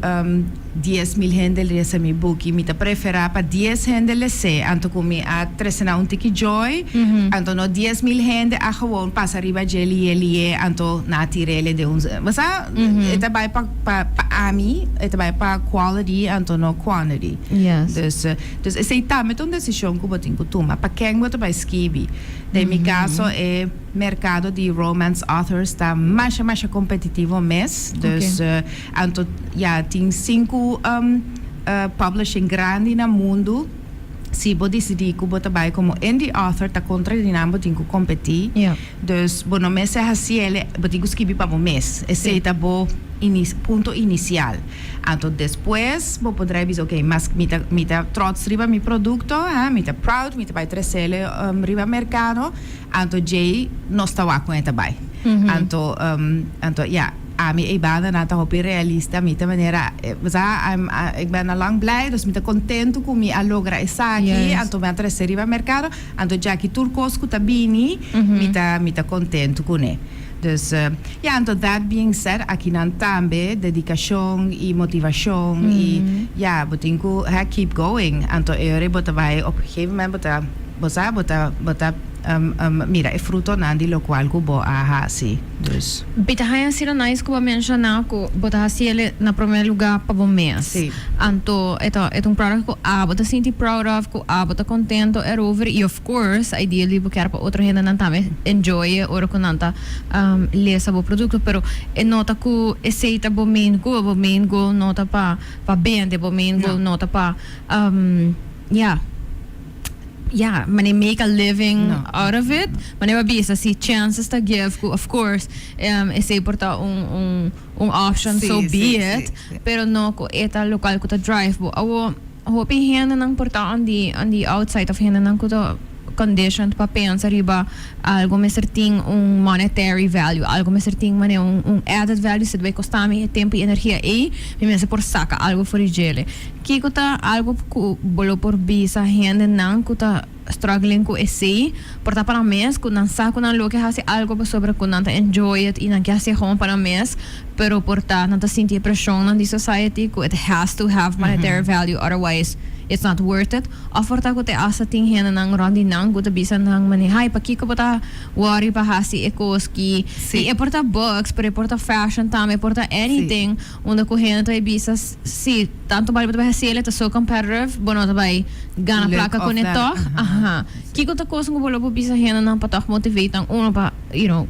10,000 hende lesa mi buki, mi ta prefera pa 10 hende les'e anto cu mi a trece nan un tiki joy, anto no 10,000 hende a gewoon pasa riba dje liye liye anto nan a tir'ele den un, bo sa, e ta bay pa pa pa ami e ta bay pa quality anto no quantity. Dus dus esey tambe ta un decision cu bo tin cu tuma, pa ken bo ta bay skibi. Den mi caso e mercado di romance authors ta masha masha competitivo mes, dus Anto ya tin sinku publishing grandi na mundu. Si bo disidí ku bo ta bai komo indie author ta kontra di nan bo tin ku kompetí. Dus bo no mester hasiel, bo tin ku skibi pa bo mes. Esei ta bo punto inisial. Anto despues bo por drai bisa ok mas mi ta mi ta trots riba mi produkto, mi ta proud, mi ta bai tresel riba merkado. Anto djei nos ta wak kon e ta bai. Anto anto ya. Ami ei banda nan ta hopi realista, mi ta manera, bo sa, I'm, ik ben al lang blij, dus mi ta contento cu mi a logra esaki, anto mi a trece riba mercado, anto djaki tur cos cu ta bini, mi ta, mi ta contento cune. Dus, ya, anto that being said, akinan tambe dedicacion y motivacion y, ya, bo tin cu, hè, keep going, anto e ora bo ta bay op gegeven moment bo ta, bo sa, bo ta, bo ta mira e frutonan di locual cu bo a haci. Dus. Bi ta haña asina nice ku bo a menshoná ku bo ta hasi el na promé lugá pa bo mes. Sí. Anto e ta e ta un product ku abo ta sinti proud of, ku abo ta kontento erover i of course ideally bo kier pa otro hendenan tambe enjoy e ora ku nan ta lesa bo produkto pero e no ta ku esei ta bo main goal, bo main goal no ta pa pa bende, bo main goal no ta pa ya. Ya, mane make a living No. out of it. Mane bo a bisa si chances ta give cu of course esey por ta un un un option Sí, so be sí, it. sí, sí. Pero no cu e ta locual cu ta drive bo. Awo hopi hendenan por ta on the on the outside of hendenan cu ta conditioned pa pensa riba algo mester tin un monetary value, algo mester tin mane un un added value si ta bay costa mi e tempo y energia ey mi mester por saca algo for di djele. Kiko ta algo ku bo lo por bisa hendenan ku ta struggling ku esei? Por ta pa nan mes ku nan sa ku nan lo ke hasi algo pasobra ku nan ta enjoy it i nan ke hasié gewoon pa nan mes, pero por ta nan ta sinti e preshonnan di society ku it has to have monetary value otherwise it's not worth it. Òf por ta ku te asta tin hendenan rònt di nan ku ta bisa nan manera, hay pakiko bo ta worry pa hasi e kos ki? I e por ta books, pero e por ta fashion tambe, e por ta anything unda ku hende ta bisa Si tanto bali bo ta bai haci el e ta so competitive, bo no ta bai gana Leuk placa of con e dat, toch. aha. Aha. Kico ta cosa cu bo lo por bisa hendenan pa toch motivate nan uno pa, you know,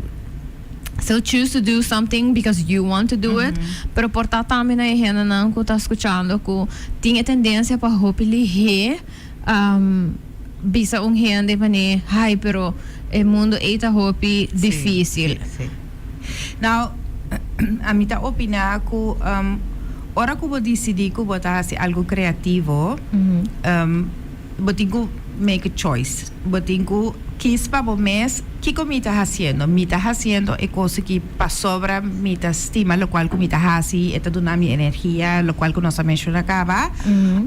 still choose to do something because you want to do it, pero por ta tambe na e hendenan cu ta scuchando cu tin e tendencia pa hopi lihe bisa un hende manera, hay pero e mundo ey ta hopi dificil. Sí, sí. Nou, ami ta opiná ku ora ku bo disidí ku bo ta hasi algu kreativo, bo tin ku make a choice. Bo tin ku kis pa bo mes, kiko mi ta hasiendo? Mi ta hasiendo e kos aki pasobra mi ta stima lokual ku mi ta hasi, e ta duna mi energia, lokual ku nos a menshoná kaba,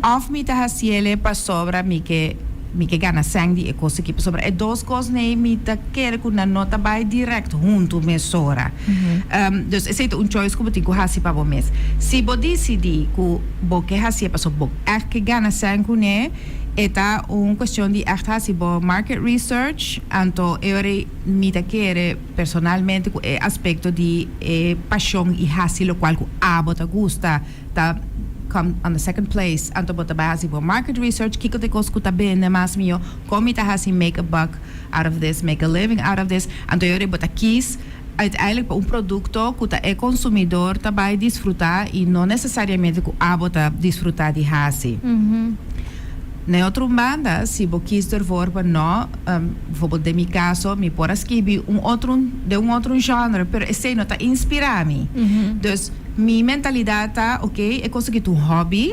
òf mi ta hasiel pasobra mi ke Mi ke gana sèn di e kos aki pasobra e dos kos nei mi ta kere ku nan no ta bai dirèkt huntu mesora. Dus esei ta un choice ku bo tin ku hasi pa bo mes. Si bo disidí ku bo ke hasié pasobra bo ègt ke gana sèn kuné, e ta un kuestion di ègt hasi bo market research. Anto e ora ei mi ta kere personalmente ku e aspekto di e pashon i hasi lokual ku abo ta gusta ta come on the second place, anto bo ta bai hasi bo market research, kiko ta e kos ku ta bende mas mihó, kon mi ta hasi make a buck out of this, make a living out of this, anto e ora bo ta kies uiteindelijk pa un produkto ku ta e konsumidor ta bai disfrutá i no nesesariamente ku abo ta disfrutá di hasi. Na otro banda, si bo kies ervoor pa no, bijvoorbeeld den mi caso, mi por a skibi un otro, den un otro genre, pero esey no ta inspira mi. Dus mi mentalidad ta, ok, e cos aki ta un hobby,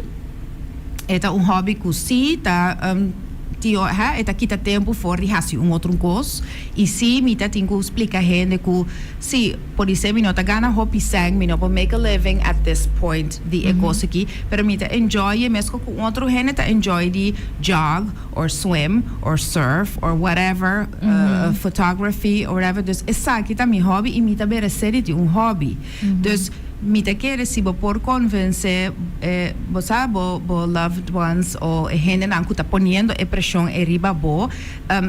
e ta un hobby cu si ta tio, hè, e ta kita tempo for di haci un otro cos, y si mi ta tin cu splica hende cu si, podise mi no ta gana hopi cen, mi no por make a living at this point di e cos aki, pero mi ta enjoy e mesco cu un otro hende ta enjoy di jog or swim or surf or whatever, photography or whatever. Dus esaki ta mi hobby y mi ta merece di tin un hobby. Dus mi ta kere si bo por convence bo sa, bo loved ones o e hendenan cu ta poniendo e presion eriba bo,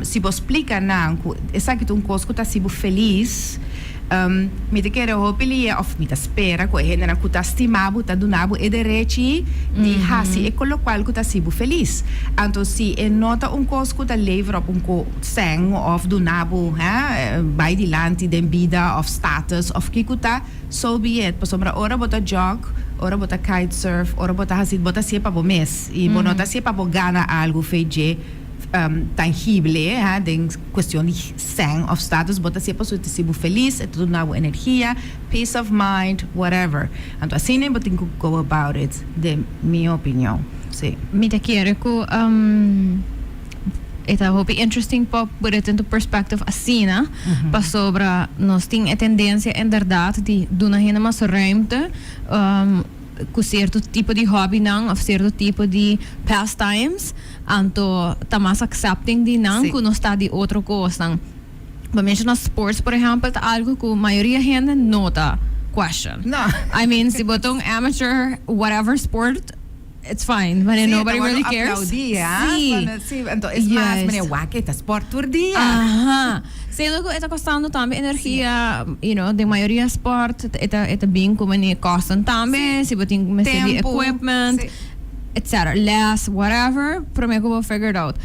si bo splica nan cu esaki ta un cos cu ta haci bo feliz, mi ta kere hopi lia of mi ta spera cu e hendenan cu ta stima bo ta duna bo e derechi di haci e locual cu ta haci bo feliz. Anto si e no ta un cos cu ta lever op un cen of duna bo, hè, bay dilanti den bida of status of kico ta, so be it. Pasobra ora bo ta jog, ora bo ta kitesurf, ora bo ta haci, bo ta hacié pa bo mes y bo no ta hacié pa bo gana algo fe dje tangible, hè, den cuestion di cen of status. Bo ta hacié pasobra ta haci bo feliz, e ta duna bo energia, peace of mind, whatever. Anto asina bo tin cu go about it, den mi opinion, si. Mi ta kere cu e ta hopi interesting pa put it into perspective asina, pasobra nos tin e tendencia inderdaad di duna hende mas ruimte cu cierto tipo di hobbynan of cierto tipo di pastimes, anto ta mas accepting di nan cu nos ta di otro cosnan. Bo menciona sports, por ehempel, ta algo cu mayoria hende no ta question. No. I mean, si bo ta un amateur whatever sport, it's fine, but nobody really cares. Aplaudi, ah? Si. Si, anto es mas, meneer, wak e ta sport tur dia. Aha. Siendo cu e ta costando tambe energia, den mayoria sport, e ta bin cu mane kosten tambe, si bo tin mester di Tempo. Equipment, etc. Les, whatever, prome cu bo figure it out.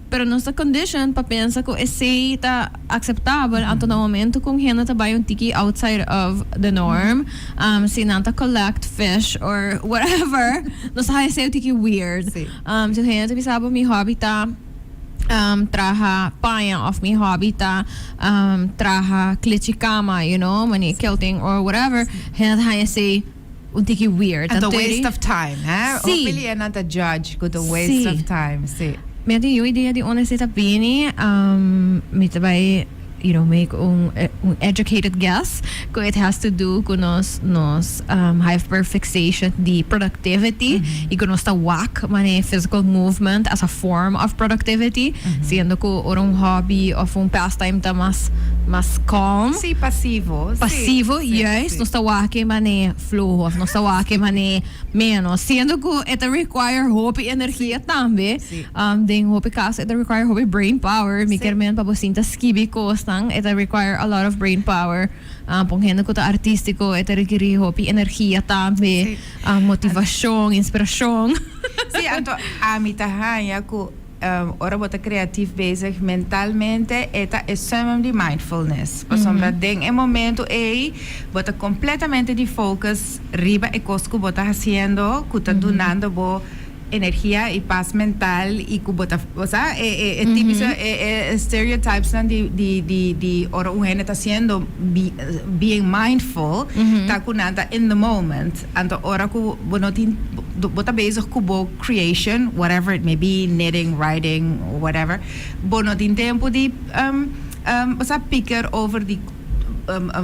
Pero nos ta conditioned pa pensa cu esey ta aceptabel, anto na momento cu hende ta bay un tiki outside of the norm, si nan ta collect fish or whatever, nos ta haya esey un tiki weird. Si hende ta bisa bo, "Mi hobby ta traha paña" of "Mi hobby ta traha klechi cama," mani quilting or whatever, hende ta haya esey un tiki weird. And a Anto waste of time, hè? Si. Hopefully not a judge cu the waste of time, si. Mi tin un idea di unda esey ta bini. Mi ta bay make un educated guess cu it has to do cu nos hyperfixation di productivity y cu nos ta wak mane physical movement as a form of productivity, siendo cu ora un hobby of un pastime ta mas calm. Si, pasivo. Pasivo, juist, nos ta wak mane floho of nos ta wak mane menos, siendo cu it require hopi energia tambe. Den hopi caso it require hopi brain power. Mi kier men, pa bo sinta skibi cosnan, it require a lot of brain power. Pa un hende cu ta artistico, it require hopi energia tambe, motivacion, inspiracion. Si, anto ami ta haya cu ora bo ta creatief bezig mentalmente, e ta e summum di mindfulness. Pasobra den e momento ey, bo ta completamente di focus riba e cos cu bo ta haciendo, cu ta dunando bo energia y paz mental y cu bo ta, o sea, e tipico e stereotypes nan di ora un hende ta haciendo being mindful, ta cu nan ta in the moment. Anto ora cu bo no tin bo ta bezig cu bo creation, whatever it may be, knitting, writing, whatever, bo no tin tempo di o sea, picker over di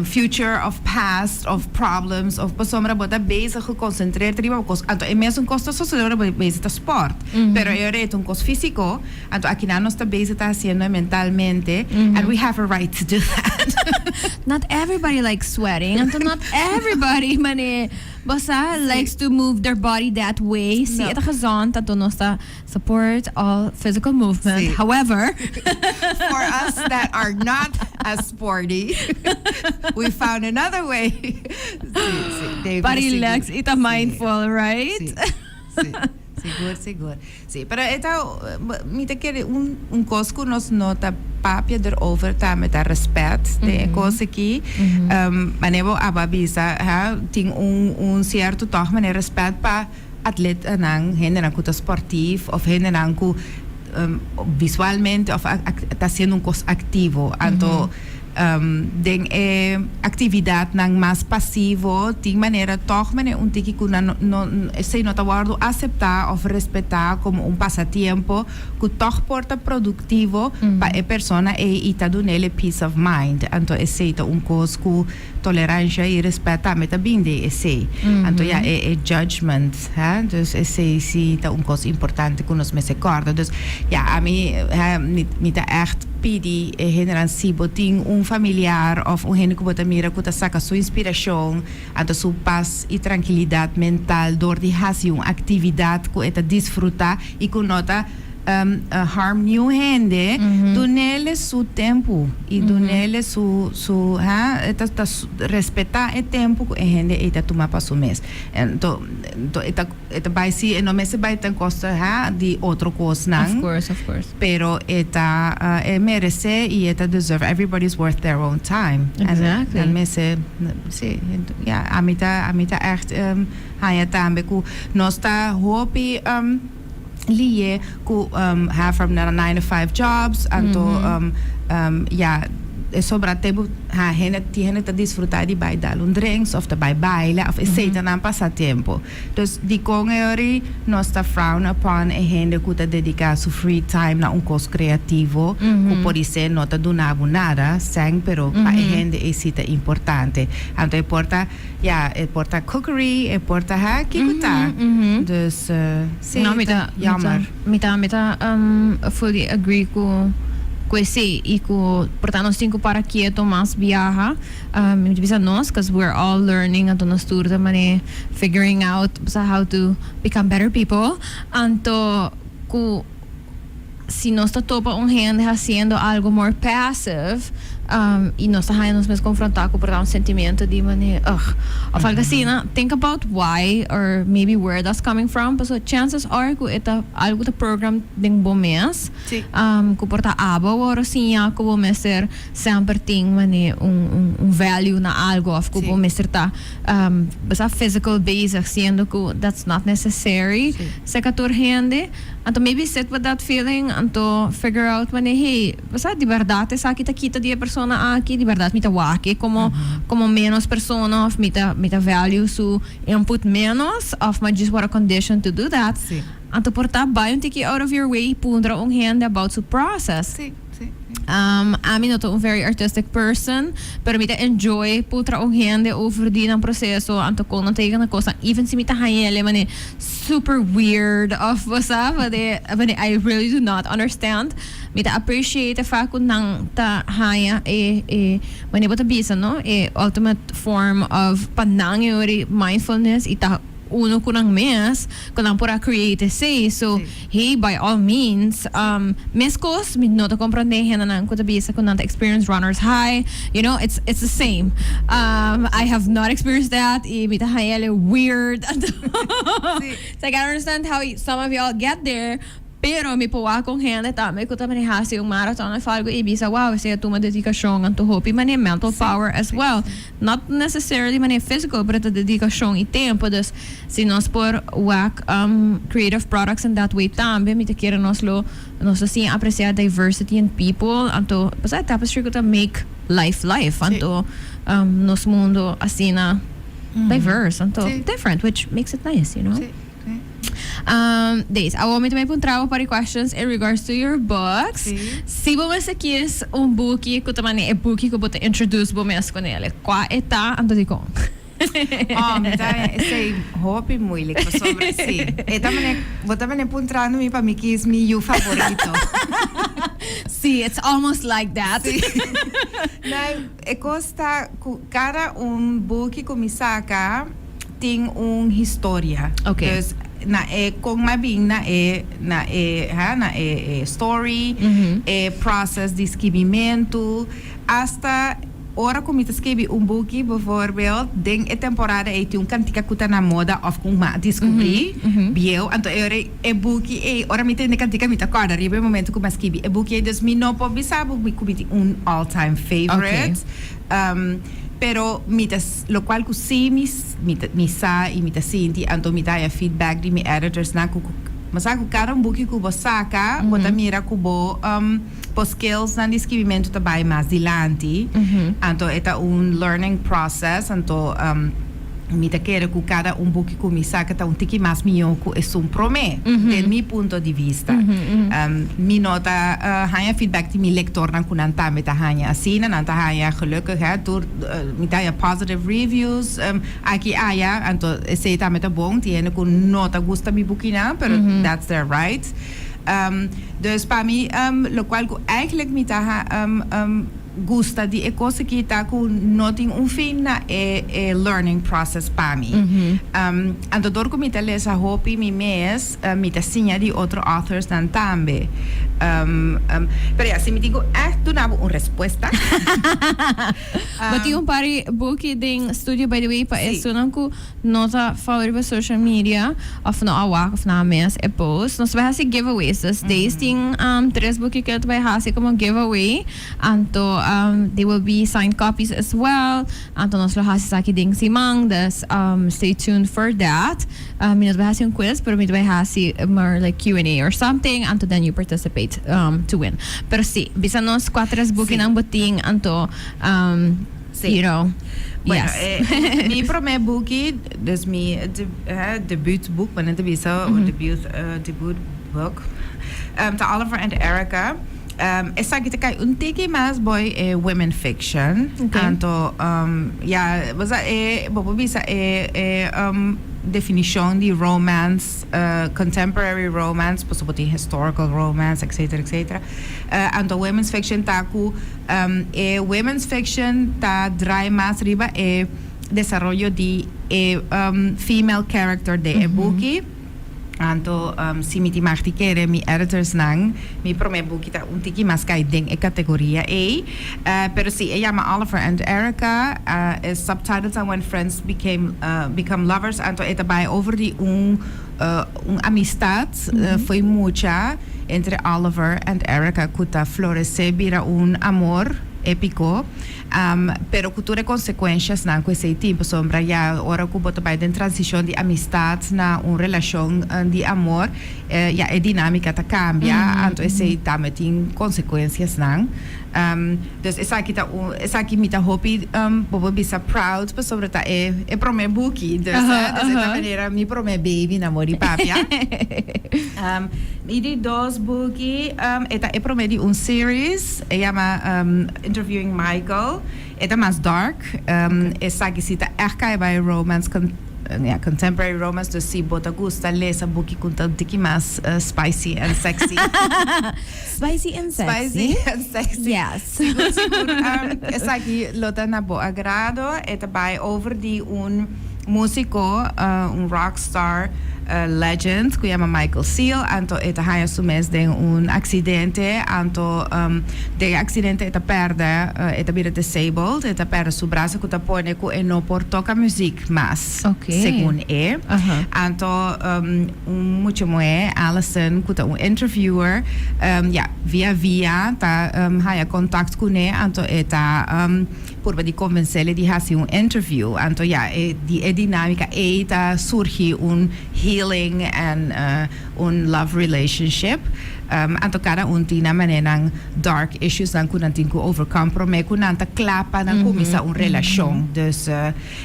future of past of problems of pasobra bo ta bezig geconcentreerd riba cos. Anto e mesun cos ta sosode ora bo bezig ta sport, pero e ora ta un cos fisico, anto aki nan nos ta bezig ta haciendo mentalmente, and we have a right to do that. Not everybody likes sweating, anto not everybody mane basta likes to move their body that way. Si No. e ta gezond, anto nos ta support all physical movement. However, for us that are not as sporty, we found another way. Si, David, Pa relax sigur. y ta mindful, right? Si, sigur. Si, pero e ta, mi ta kere un cos cu nos no ta papia erover tambe ta respet di cos aki. Manera bo a bisa, ha, tin un cierto toch manera respet pa atletanan, hendenan ku ta sportief òf hendenan ku visualmente òf ta hasiendo un kos aktivo. Anto den e aktividatnan mas pasivo tin manera tòg manera un tiki ku nan no esei no ta wòrdu aseptá òf respetá komo un pasatiempo ku tòg por ta produktivo pa e persona ei i ta dun'el e peace of mind. Anto esei ta un kos ku toleransha i respèt tambe ta bin den esei. Anto ya e e judgment, hè, dus esei si ta un kos importante ku nos mester kòrda. Dus ya ami, hè, mi mi ta ègt pidi e hendenan si bo tin un familiar òf un hende ku bo ta mira ku ta saka su inspirashon, anto su pas i trankilidat mental dor di hasi un aktividat ku e ta disfrutá i ku no ta harm niun hende, dunele su tempu i dunele su su ha e ta ta respetá e tempu ku e hende ei ta tuma pa su mes. Anto anto e ta e ta bai si e no mester bai ten kosto ha di otro kosnan. Of course, of course. Pero e ta e meresé i e ta deserve, everybody is worth their own time. Exactly. Nan mester si ya ami ta ami ta ègt haña tambe ku nos ta hopi liye ku have from nan 9 to 5 jobs anto ya e sobra tempu ha hende tin hende ta disfruta di bai dal un drinks of ta bai baila of esei ta nan pasatempo dus dikon e ori nos ta frown upon e hende ku ta dedica su free time na un kos creativo ku podise no ta duna bo nada sèn pero pa e hende ei si ta importante anto e por ta Ya, e por ta cookery, e por ta ha, kiko ta? Dus, sí, No, mi ta, jammer. Mi ta fully agree ku esei i ku por ta nos tin ku para kieto mas biaha. Mi ta bisa nos, cause we're all learning, anto nos tur ta mane figuring out sa how to become better people. Anto ku si nos ta topa un hende haciendo algo more passive i nos ta haña nos mes confronta ku por ta un sentimiento di mane ugh of algo asina, think about why or maybe where that's coming from, pasobra chances are ku e ta algo ta program den bo mes ku por ta abo awor siña ku bo mester semper tin mane un value na algo of ku bo mester ta basa physical bezig, siendo ku that's not necessary seka tur hende. Anto maybe sit with that feeling, anto figure out mane, hey, basa di berdad esaki ta kita di e persona aki, di berdad mi ta wak e como menos persona of mi ta value su input menos of mi just word conditioned to do that. Anto por ta bai un tiki out of your way puntra un hende about su process. Sí, sí. Ami no ta un very artistic person, pero mi ta enjoy puntra un hende over di nan proceso, anto kon nan ta yega na cosnan, even si mi ta hañ'ele mane super weird of basa, mane I really do not understand. Mi ta appreciate e fact ku nan ta haña e mane bo ta bisa, no? E ultimate form of pa nan e ori mindfulness i ta uno ku nan mes, ku nan por a create esei. So, hey, by all means, meskos mi no ta comprende hendenan ku ta bisa ku nan ta experience runner's high. It's the same. I have not experienced that i mi ta hañ'ele weird. It's like I don't understand how some of y'all get there. Pero mi por wak un hende tambe ku ta mane hasi un marathon of algo i bisa, wow, esei a tuma dedikashon anto hopi mane mental power as well. Not necessarily mane physical, pero ta dedikashon i tempo. Dus si nos por wak creative products in that way tambe, mi ta kere nos lo siña apreciar diversity in people. Anto, pasobra tapestry ku ta make life life. Anto nos mundo asina diverse, anto different, which makes it nice. Sí. Days, awor mi tambe puntra bo par di questions in regards to your books. Sí. Si bo mester kies un buki ku ta mane e buki ku bo ta introduce bo mes kuné, kua e ta, anto dikon? Oh, mi ta esei hopi moeilijk pasobra sí. E ta mane, bo ta mane puntrando mi pa mi kies mi yu favorito. Sí, it's almost like that. Sí. Nee, e kos ta ku kada un buki ku mi saka tin un historia. Dus na e kon m'a bin na e ha na e story, e process di skibimentu, hasta ora ku mi ta skibi un buki bijvoorbeeld, den e temporada ei tin un kantika ku ta na moda of ku m'a descubrí bieu, anto e ora e buki ei, ora mi tende kantika, mi ta kòrda riba e momento ku m'a skibi e buki ei. Dus mi no por bisa bo ku mi tin un all time favorite. Pero mi ta lokual ku si mi mi ta mi sa i mi ta sinti anto mi ta haya feedback di mi editors nan ku bo sa ku kada un buki ku bo saka bo ta mira ku bo bo skills nan di skibimentu ta bai mas dilanti anto e ta un learning process anto mi ta kere ku kada un buki ku mi saka ta un tiki mas mihó ku esun promé den mi punto di vista. Mi no ta haña feedback di mi lektornan ku nan tambe ta haña asina, nan ta haña gelukkig hè tur mi ta haña positive reviews aki aya, anto esei tambe ta bon, tin hende ku no ta gusta mi bukinan pero that's their right. Dus pa mi lokual ku eigenlijk mi ta gusta di e kos aki ta ku no tin un fin na e e learning process pa mi. Anto dor ku mi ta lesa hopi mi mes, mi ta siña di otro authors nan tambe. Pero ya, si mi tin ku ègt duna bo un respuesta. Bo tin un par di buki den studio by the way pa esunnan ku no ta follow riba social media of no a wak of nan mes e post. Nos ta bai hasi giveaways. Dus Days tin tres buki ku el ta bai hasi komo giveaway. Anto they will be signed copies as well. Anto nos lo hasi esaki den siman. Dus stay tuned for that. Mi no ta bai hasi un quiz pero mi ta bai hasi more like Q and A or something. Anto then you participate to win. Pero si, bisa nos kua tres bukinan bo tin anto Sí. You know, Bueno, yes. Mi promé buki, dus mi debuutboek, bo nan ta bisa, o debut book, ta Oliver and Erica. Esaki ta kai un tiki mas boy e women fiction. Okay. Anto, ya, bo sa e, bo por bisa e definishon di romance, contemporary romance, pasobra bo tin historical romance, etcetera, etcetera. Anto women's fiction ta ku E women's fiction ta draai mas riba e desaroyo di e female character den e buki. Anto si mi tin mag di kere mi editorsnan, mi prome buki ta un tiki mas kai den e kategoria ei. Pero si, e yama Oliver and Erica. E subtitle ta When Friends Became Become Lovers. Anto e ta bai over di un un amistad fo'i mucha entre Oliver and Erica cu ta florece bira un amor epico, pero cu tur e consecuenciasnan cu esey tin, pasobra ya ora cu bo ta bay den transicion di amistad na un relacion di amor, ya e dinamica ta cambia, anto esey tambe tin consecuenciasnan. Dus esaki ta un, esaki mi ta hopi bo por bisa proud pasobra ta e e prome buki. Dus dus e ta manera mi prome baby na mori papia. Mi di dos buki e ta e prome di un series, e yama Interviewing Michael. E ta mas dark. Esaki si ta ègt kai bai romance. Ya, contemporary romance, dus si bo ta gusta lesa buki ku ta un tiki mas spicy and sexy. Spicy and sexy. Spicy and sexy. Yes. Sigur, sigur esaki lo ta na bo agrado. E ta bai over di un músiko, un rockstar legend ku yama Michael Seal. Anto e ta haña su mes den un aksidente. Anto den e aksidente e ta pèrdè, e ta bira disabled, e ta pèrdè su brasa ku ta pone ku e no por toka muzik mas, segun e. Anto un mucha muhé, Allison, ku ta un interviewer, ya, via via ta haña kontakt kuné, anto e ta purba di konvensé di hasi un interview. Anto ya, e di e dinámika ei ta surgi un healing en un love relationship. Anto kada un tin nan manera nan dark issues nan ku nan tin ku overcome promé ku nan ta kla pa nan kuminsá un relashon. Dus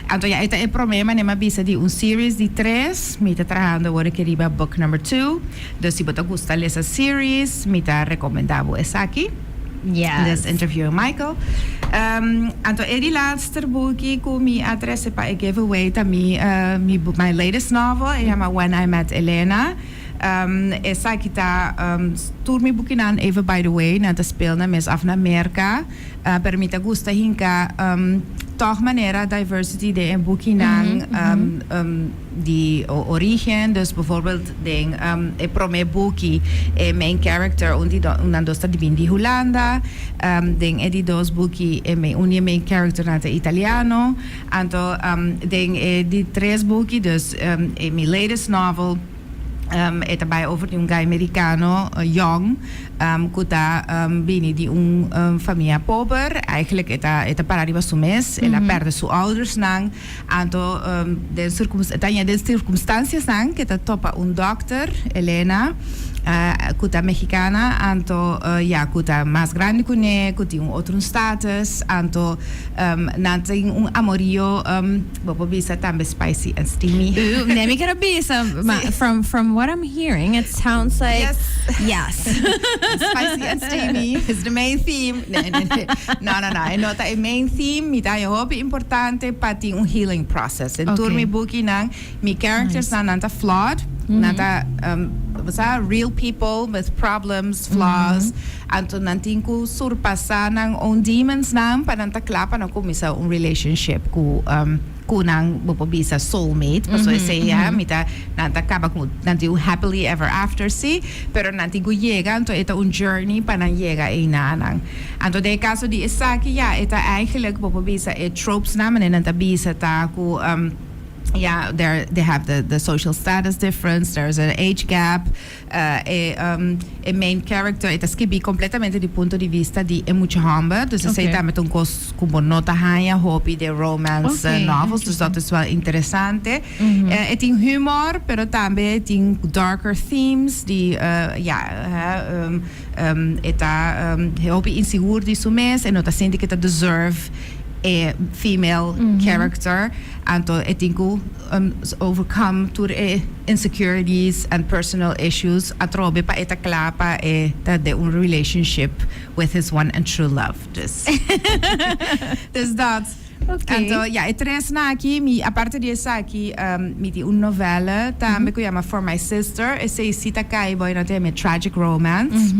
anto ya e ta e promé manera mi a bisa di un series di tres. Mi ta trahando awor aki riba book number two. Dus si bo ta gusta lesa series mi ta rekomendá bo esaki. Yes. Dus Interviewing Michael. Anto e di laatster buki ku mi a trese pa e giveaway ta mi mi my latest novel e yama When I Met Elena. Esaki ta tur mi bukinan even by the way nan ta speel nan mes af na Merka pero mi ta gusta hinka tog manera diversity den e bukinan di origen dus bijvoorbeeld den e prome buki e main character un di nan dos ta di bin di Hulanda den e di dos buki e un di e main characternan ta italiano anto den e di tres buki dus e mi latest novel. E ta bai over di un guy mericano yong cu ta bini di un famia pober. Eigenlijk e ta para riba su mes. El a perde su oudersnan. Anto den circum ta den circumstanciasnan cu e ta topa un dokter, Elena, cu ta mexicana. Anto ya cu ta mas grandi cu ne, cu tin un otro status. Anto nan tin un amorio, bo por bisa tambe spicy and steamy. Ooh, nee, mi kier bisa, ma from what I'm hearing, it sounds like yes. Spicy and steamy is the main theme. Nee, nee, nee. No, no, no. E no ta e main theme. Mi ta hopi importante pa tin un healing process. En tur mi bukinan, mi characters nan nan ta flawed. Nan ta sa, real people with problems, flaws. Anto nan tin ku surpasa nan own demons nan pa nan ta kla pa nan kuminsá un relationship ku nan, bo por bisa, soulmate. Paso esei ya, mi ta nan ta kaba ku nan tin un happily ever after si, pero nan tin ku yega, anto e ta un journey pa nan yega einan. Anto den kaso di esaki ya, e ta eigenlijk, bo por bisa, e tropes nan, manera nan ta bisa ta ku ja, there they have the social status difference, there's an age gap, e main character e ta skibi kompletamente di punto di vista di e mucha hòmber, dus esei tambe ta un kos ku bo no ta haña hopi den romance novels, dus dat is wel interesante. E tin humor, pero tambe tin darker themes di ja, e ta hopi insigur di su mes, e no ta sinti ku e ta deserve e female character, anto e tin ku overcome tur e insecurities and personal issues atrobe pa e ta kla pa e ta den un relationship with his one and true love. Dus dat. Anto ja, e tres nan aki, mi aparte di esaki, mi tin un novela tambe ku yama For My Sister. Esei si ta kai bo no tin tragic romance.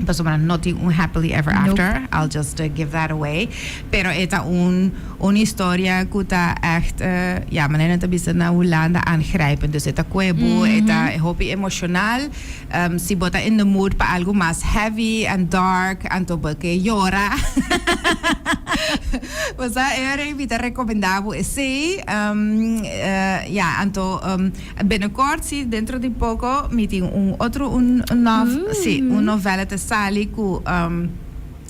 Pasobra no tin un happily ever after. I'll just give that away. Pero e ta un historia ku ta echt, ja, manera nan ta bisa na Hulanda, aangrijpend. Dus e ta kue bo, e ta hopi emoshonal. Si bo ta in the mood pa algu mas heavy and dark, anto bo ke yora, bo sa, e mi ta rekomendá bo esei. Ja, anto binnenkort, si, dentro di poko, mi tin un otro un nov, si, un novela ta sali ku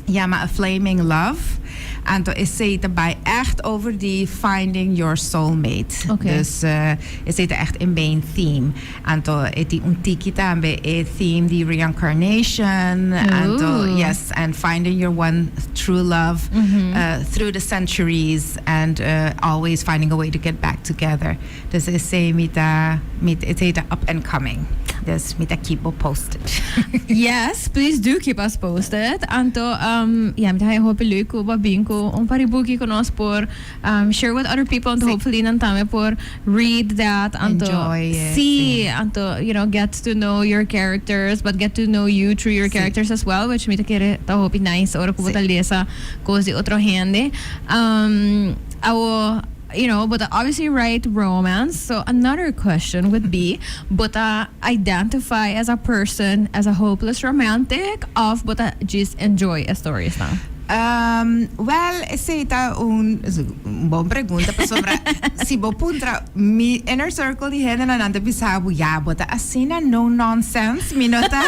yama A Flaming Love. Anto esei ta bai echt over di finding your soulmate. Dus esei ta echt e main theme. Anto e tin un tiki tambe e theme di reincarnation. Anto yes, and finding your one true love through the centuries and always finding a way to get back together. Dus esei mi ta mi esei ta up and coming. Dus mi ta keep bo posted. Yes, please do keep us posted. Anto, ja, mi ta hopi leuk ku bo a bin ku un par di buki ku nos por share with other people. Anto hopefully nan tambe por read that. Anto, Enjoy it. Si, anto, get to know your characters, but get to know you through your characters as well, which mi ta kere ta hopi nice ora ku bo ta lesa kos di otro hende. Awo, but obviously write romance. So another question would be, bo ta identify as a person as a hopeless romantic of bo ta just enjoy e stories nan? Well, esei ta un bon pregunta pasobra si bo puntra mi inner circle di hende nan ta bisa bo, "Ja, bo ta asina no nonsense." Mi no ta.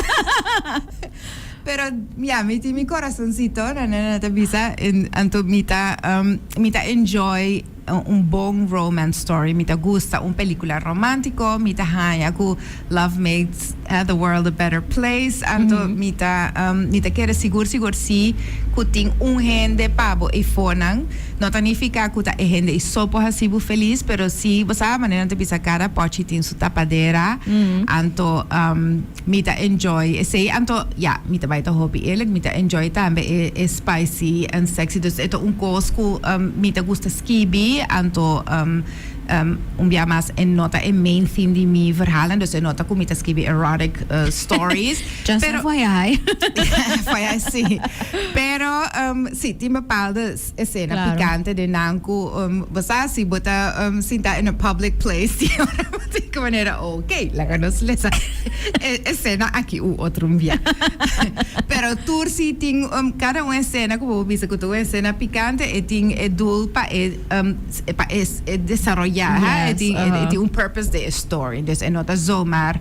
Pero ja, mi tin mi corazoncito, nan nan ta bisa anto mi ta enjoy un bon romance story. Mi ta gusta un pelicula romantico, mi ta haña ku love makes the world a better place. Anto mi ta kere sigur sigur si ku tin un hende pa bo eifonan. No ta nifica ku ta e hende ei so por hasi bo feliz, pero si bo sa manera nan ta bisa, kada pochi tin su tapadera. Anto mi ta enjoy esei. Anto ja, mi ta bai ta hopi eerlijk, mi ta enjoy tambe e spicy and sexy. Dus e ta un kos ku mi ta gusta skibi. Anto un bia mas, e no ta e main theme di mi verhalen, dus e no ta ku mi ta skibi erotic stories. Just Pero FYI. FYI, si. Pero si tin bepaalde escena picante den nan ku bo sa si bo ta sinta in a public place, di ki manera, ok, laga nos lesa e escena aki un otro un bia. Pero tur si tin kada un escena ku bo bisa ku ta un escena picante, e tin e doel pa e um, Pa e desaroyá, e tin e tin un purpose den e story. Dus e no ta zomaar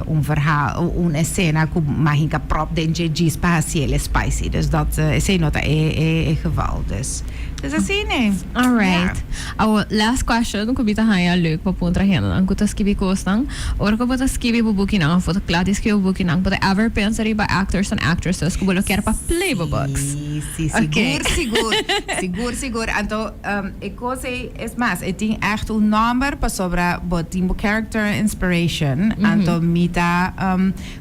un verhaal, un escena ku mahinka prop den dje djis pa hasié el spicy. Dus dat esei no ta e geval. Dus dus asina. Alright. Awor last question ku mi ta haña leuk pa puntra hendenan ku ta skibi kosnan. Ora ku bo ta skibi bo bukinan òf bo ta kla di skibi bo bukinan, bo ta ever pensa riba actors and actresses ku bo lo kier pa play bo books? Sí, sí, sigur, sigur. Sigur, sigur. Anto e kos ei, es mas, e tin ègt un nòmber pasobra bo tin bo character inspiration. Anto mi ta,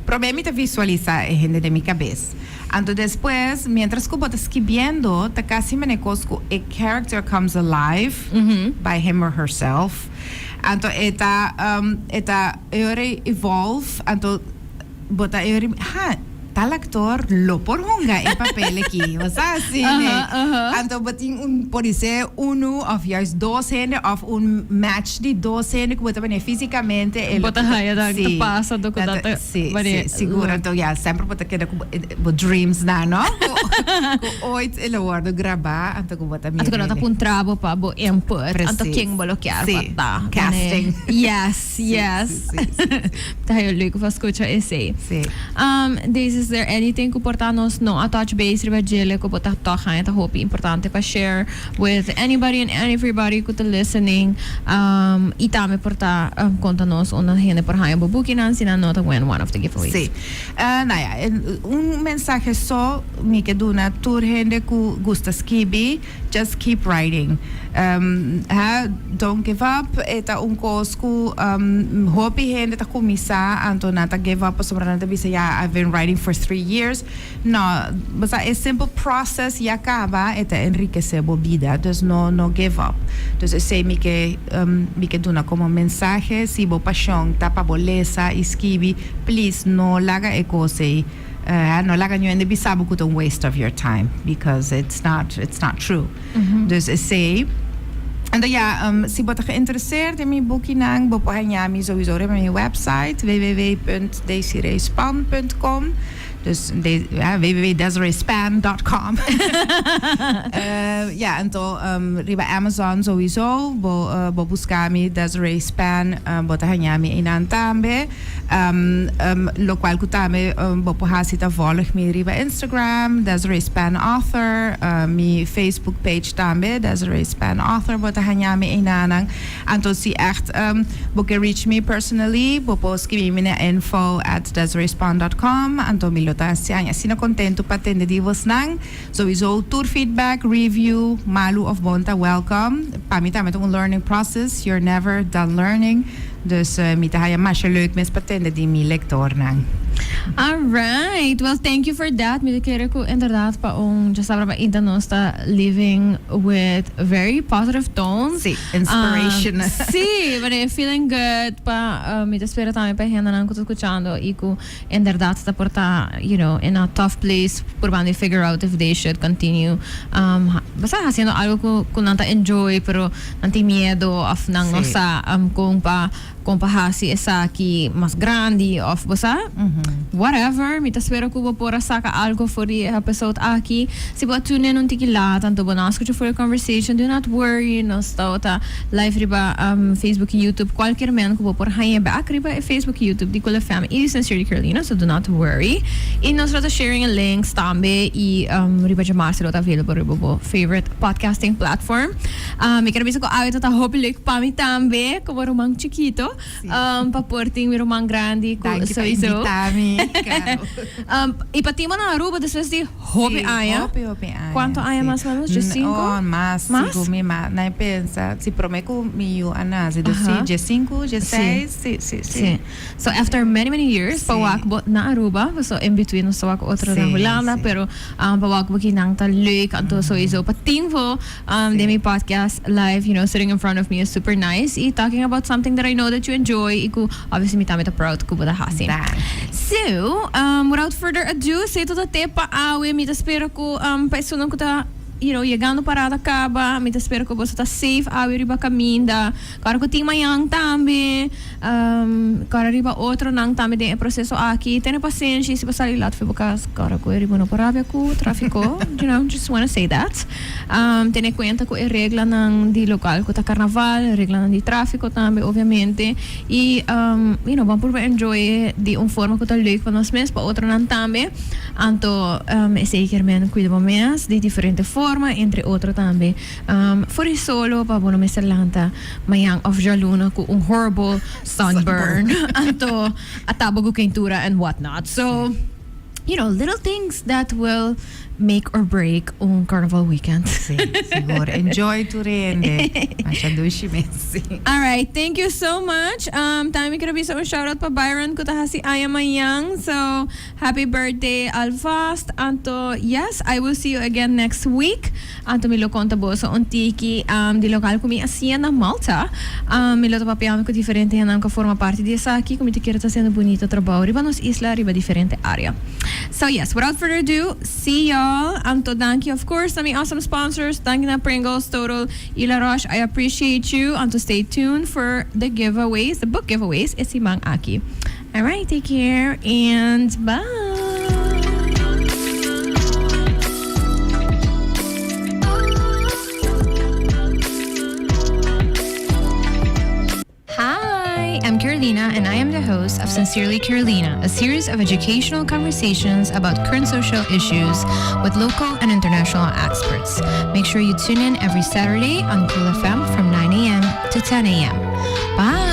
promé mi ta visualisá e hende den mi kabes. Anto despues, mientras ku bo ta skibiendo, ta kasi manera kos ku e character comes alive by him or herself. Anto e ta, e ta, e ora ei evolve, anto bo ta e ora ei, ha, tal actor lo por hunga e papel aki, bo sa asina ne? Anto bo tin un, por dice unu of juist dos hende of un match di dos hende ku bo ta manera fisicamente e lo Bo ta haya dat ta pasa anto ku dat ta Si, si, sigur. Anto ya, semper bo ta keda ku bo dreams nan, no? Ku ooit e lo wordo grabá, anto ku bo ta mira. Anto ku nan ta puntra bo pa bo input, anto ken bo lo kier pa ta. Casting. Yes, yes. Ta heel leuk pa scucha esey. Sí. Daisy, is there anything ku por ta nos no a touch base riba djele ku bo ta tog haña ta hopi importante pa share with anybody and everybody ku ta listening? I tambe por ta konta nos unda hende por haña bo bukinan si nan no ta win one of the giveaways. Sí. Nou ja, un mensahe so mi ke duna tur hende ku gusta skibi, Just keep writing. Ha, don't give up. E ta un kos ku hopi hende ta kuminsá anto nan ta give up pasobra nan ta bisa ya I've been writing for 3 years. No, bo sa e simple process ya kaba e ta enrikesé bo bida. Dus no no give up. Dus esei mi ke duna komo mensahe. Si bo pashon ta pa bo lesa i skibi, please no laga e kos ei. No laga niun hende bisa bo ku ta un waste of your time because it's not true. Dus esei. Anto ja, si bo ta geïnteresseerd den mi bukinan, bo por haña mi sowieso riba mi website www.desireespan.com. Dus ja, www.desireespan.com. Ja, anto riba Amazon sowieso, bo buska mi Desiree Span, bo ta haña mi einan tambe. Lokual ku tambe bo por hasi ta volg mi riba Instagram, Desiree Span Author, mi Facebook page tambe, Desiree Span Author, bo ta haña mi einanan. Anto si ègt bo ke reach mi personally, bo por skibi mi na info@desireespan.com, anto mi lo ta asina kontentu pa tende di bosnan. Sowieso tur feedback, review, malu of bon ta welcome. Pa mi tambe ta un learning process, you're never done learning. Dus mi ta haya masha leuk mes pa tende di mi lectornan. All right. Well, thank you for that. Mi ta kere ku inderdaad pa un djasabra pa inta nos ta living with very positive tones. Sí, inspiration. Sí, wanneer feeling good pa mi ta spera tambe pa hendenan ku ta skuchando i ku inderdaad ta por ta in a tough place probando di figure out if they should continue basta haciendo algo cu nan ta enjoy pero nan tin miedo of nan no sa con pa haci esaki mas grandi of bo sa whatever. Mi ta spera cu bo por a saca algo for di e episode aki. Si bo a tune in un tiki laat anto bo no a scucha for e conversation, do not worry, nos ta live riba Facebook y YouTube. Cualkier men cu bo por haña back riba e Facebook y YouTube di Cool FM y Sincerely Carolina, so do not worry. Y nos lo ta sharing e links tambe y riba djamarse lo ta available riba bo favorite podcasting platform. Mi ker bisa cu awe ta hopi leuk pa mi tambe como ruman chikito pa por tin mi ruman grandi cu Danki pa sowieso. Invita mi, Caro. Y pa tin bo na Aruba despues di hopi Sí, aña. Hopi, hopi aña. Cuanto aña mas o menos? 15? Oh, mas. Mas? Sigur mi mas. Na pensa, si prome ku mi yu a nace. Dus si, 15, 16, si. Sí. So after many many years, pa wak bo na Aruba, so in between nos ta wak otro na Hulanda, pero pa wak bo kinan ta leuk, anto sowieso pa tin bo den mi podcast live, sitting in front of me is super nice y talking about something that I know that you enjoy y ku obviously mi tambe ta proud ku bo ta hasi. Danki. So, without further ado, esei ta te pa awe. Mi ta spera ku pa esunnan ku ta. you know, yegando parada caba. Mi ta spera cu boso ta safe awe riba caminda. Ora cu tin mañan tambe, um, ora riba otronan tambe den e proceso aki. Tene pasenshi, si bo sali laat for bo cas, ora cu riba no por rabia cu trafico, just wanna say that. Tene cuenta cu e reglanan di local cu ta carnaval, reglanan di trafico tambe obviamente. Y, ban purba enjoy di un forma cu ta leuk pa nos mes, pa otronan tambe. Anto, esey kier men cuida bo mes di diferente forma, entre otro tambe for di solo pa bo no mester lanta mañan of djaluna cu un horrible sunburn. Anto, a taba cu keintura and what not. So, little things that will make or break un carnaval weekend. Sí, sigur. Enjoy tur hende. Masha dushi mes. Sí. All right, thank you so much. Tambe mi quiero bisa un shout out pa Byron cu ta haci aña mañan. So, happy birthday alvast. Anto, yes, I will see you again next week. Anto mi lo conta boso un tiki di local cu mi a siña na Malta. Mi lo ta papiando cu diferente hendenan cu a forma parti di esaki, cu mi ta kere ta haciendo bunito trabou riba nos isla, riba diferente area. So yes, without further ado, see y'all. Anto danki of course na mi awesome sponsors, danki na Pringles, Total y La Roche. I appreciate you. Anto stay tuned for the giveaways, the book giveaways e siman aki. Alright, take care and bye! Hi, I'm Carolina, and I am the host of Sincerely Carolina, a series of educational conversations about current social issues with local and international experts. Make sure you tune in every Saturday on Cool FM from 9 a.m. to 10 a.m. Bye!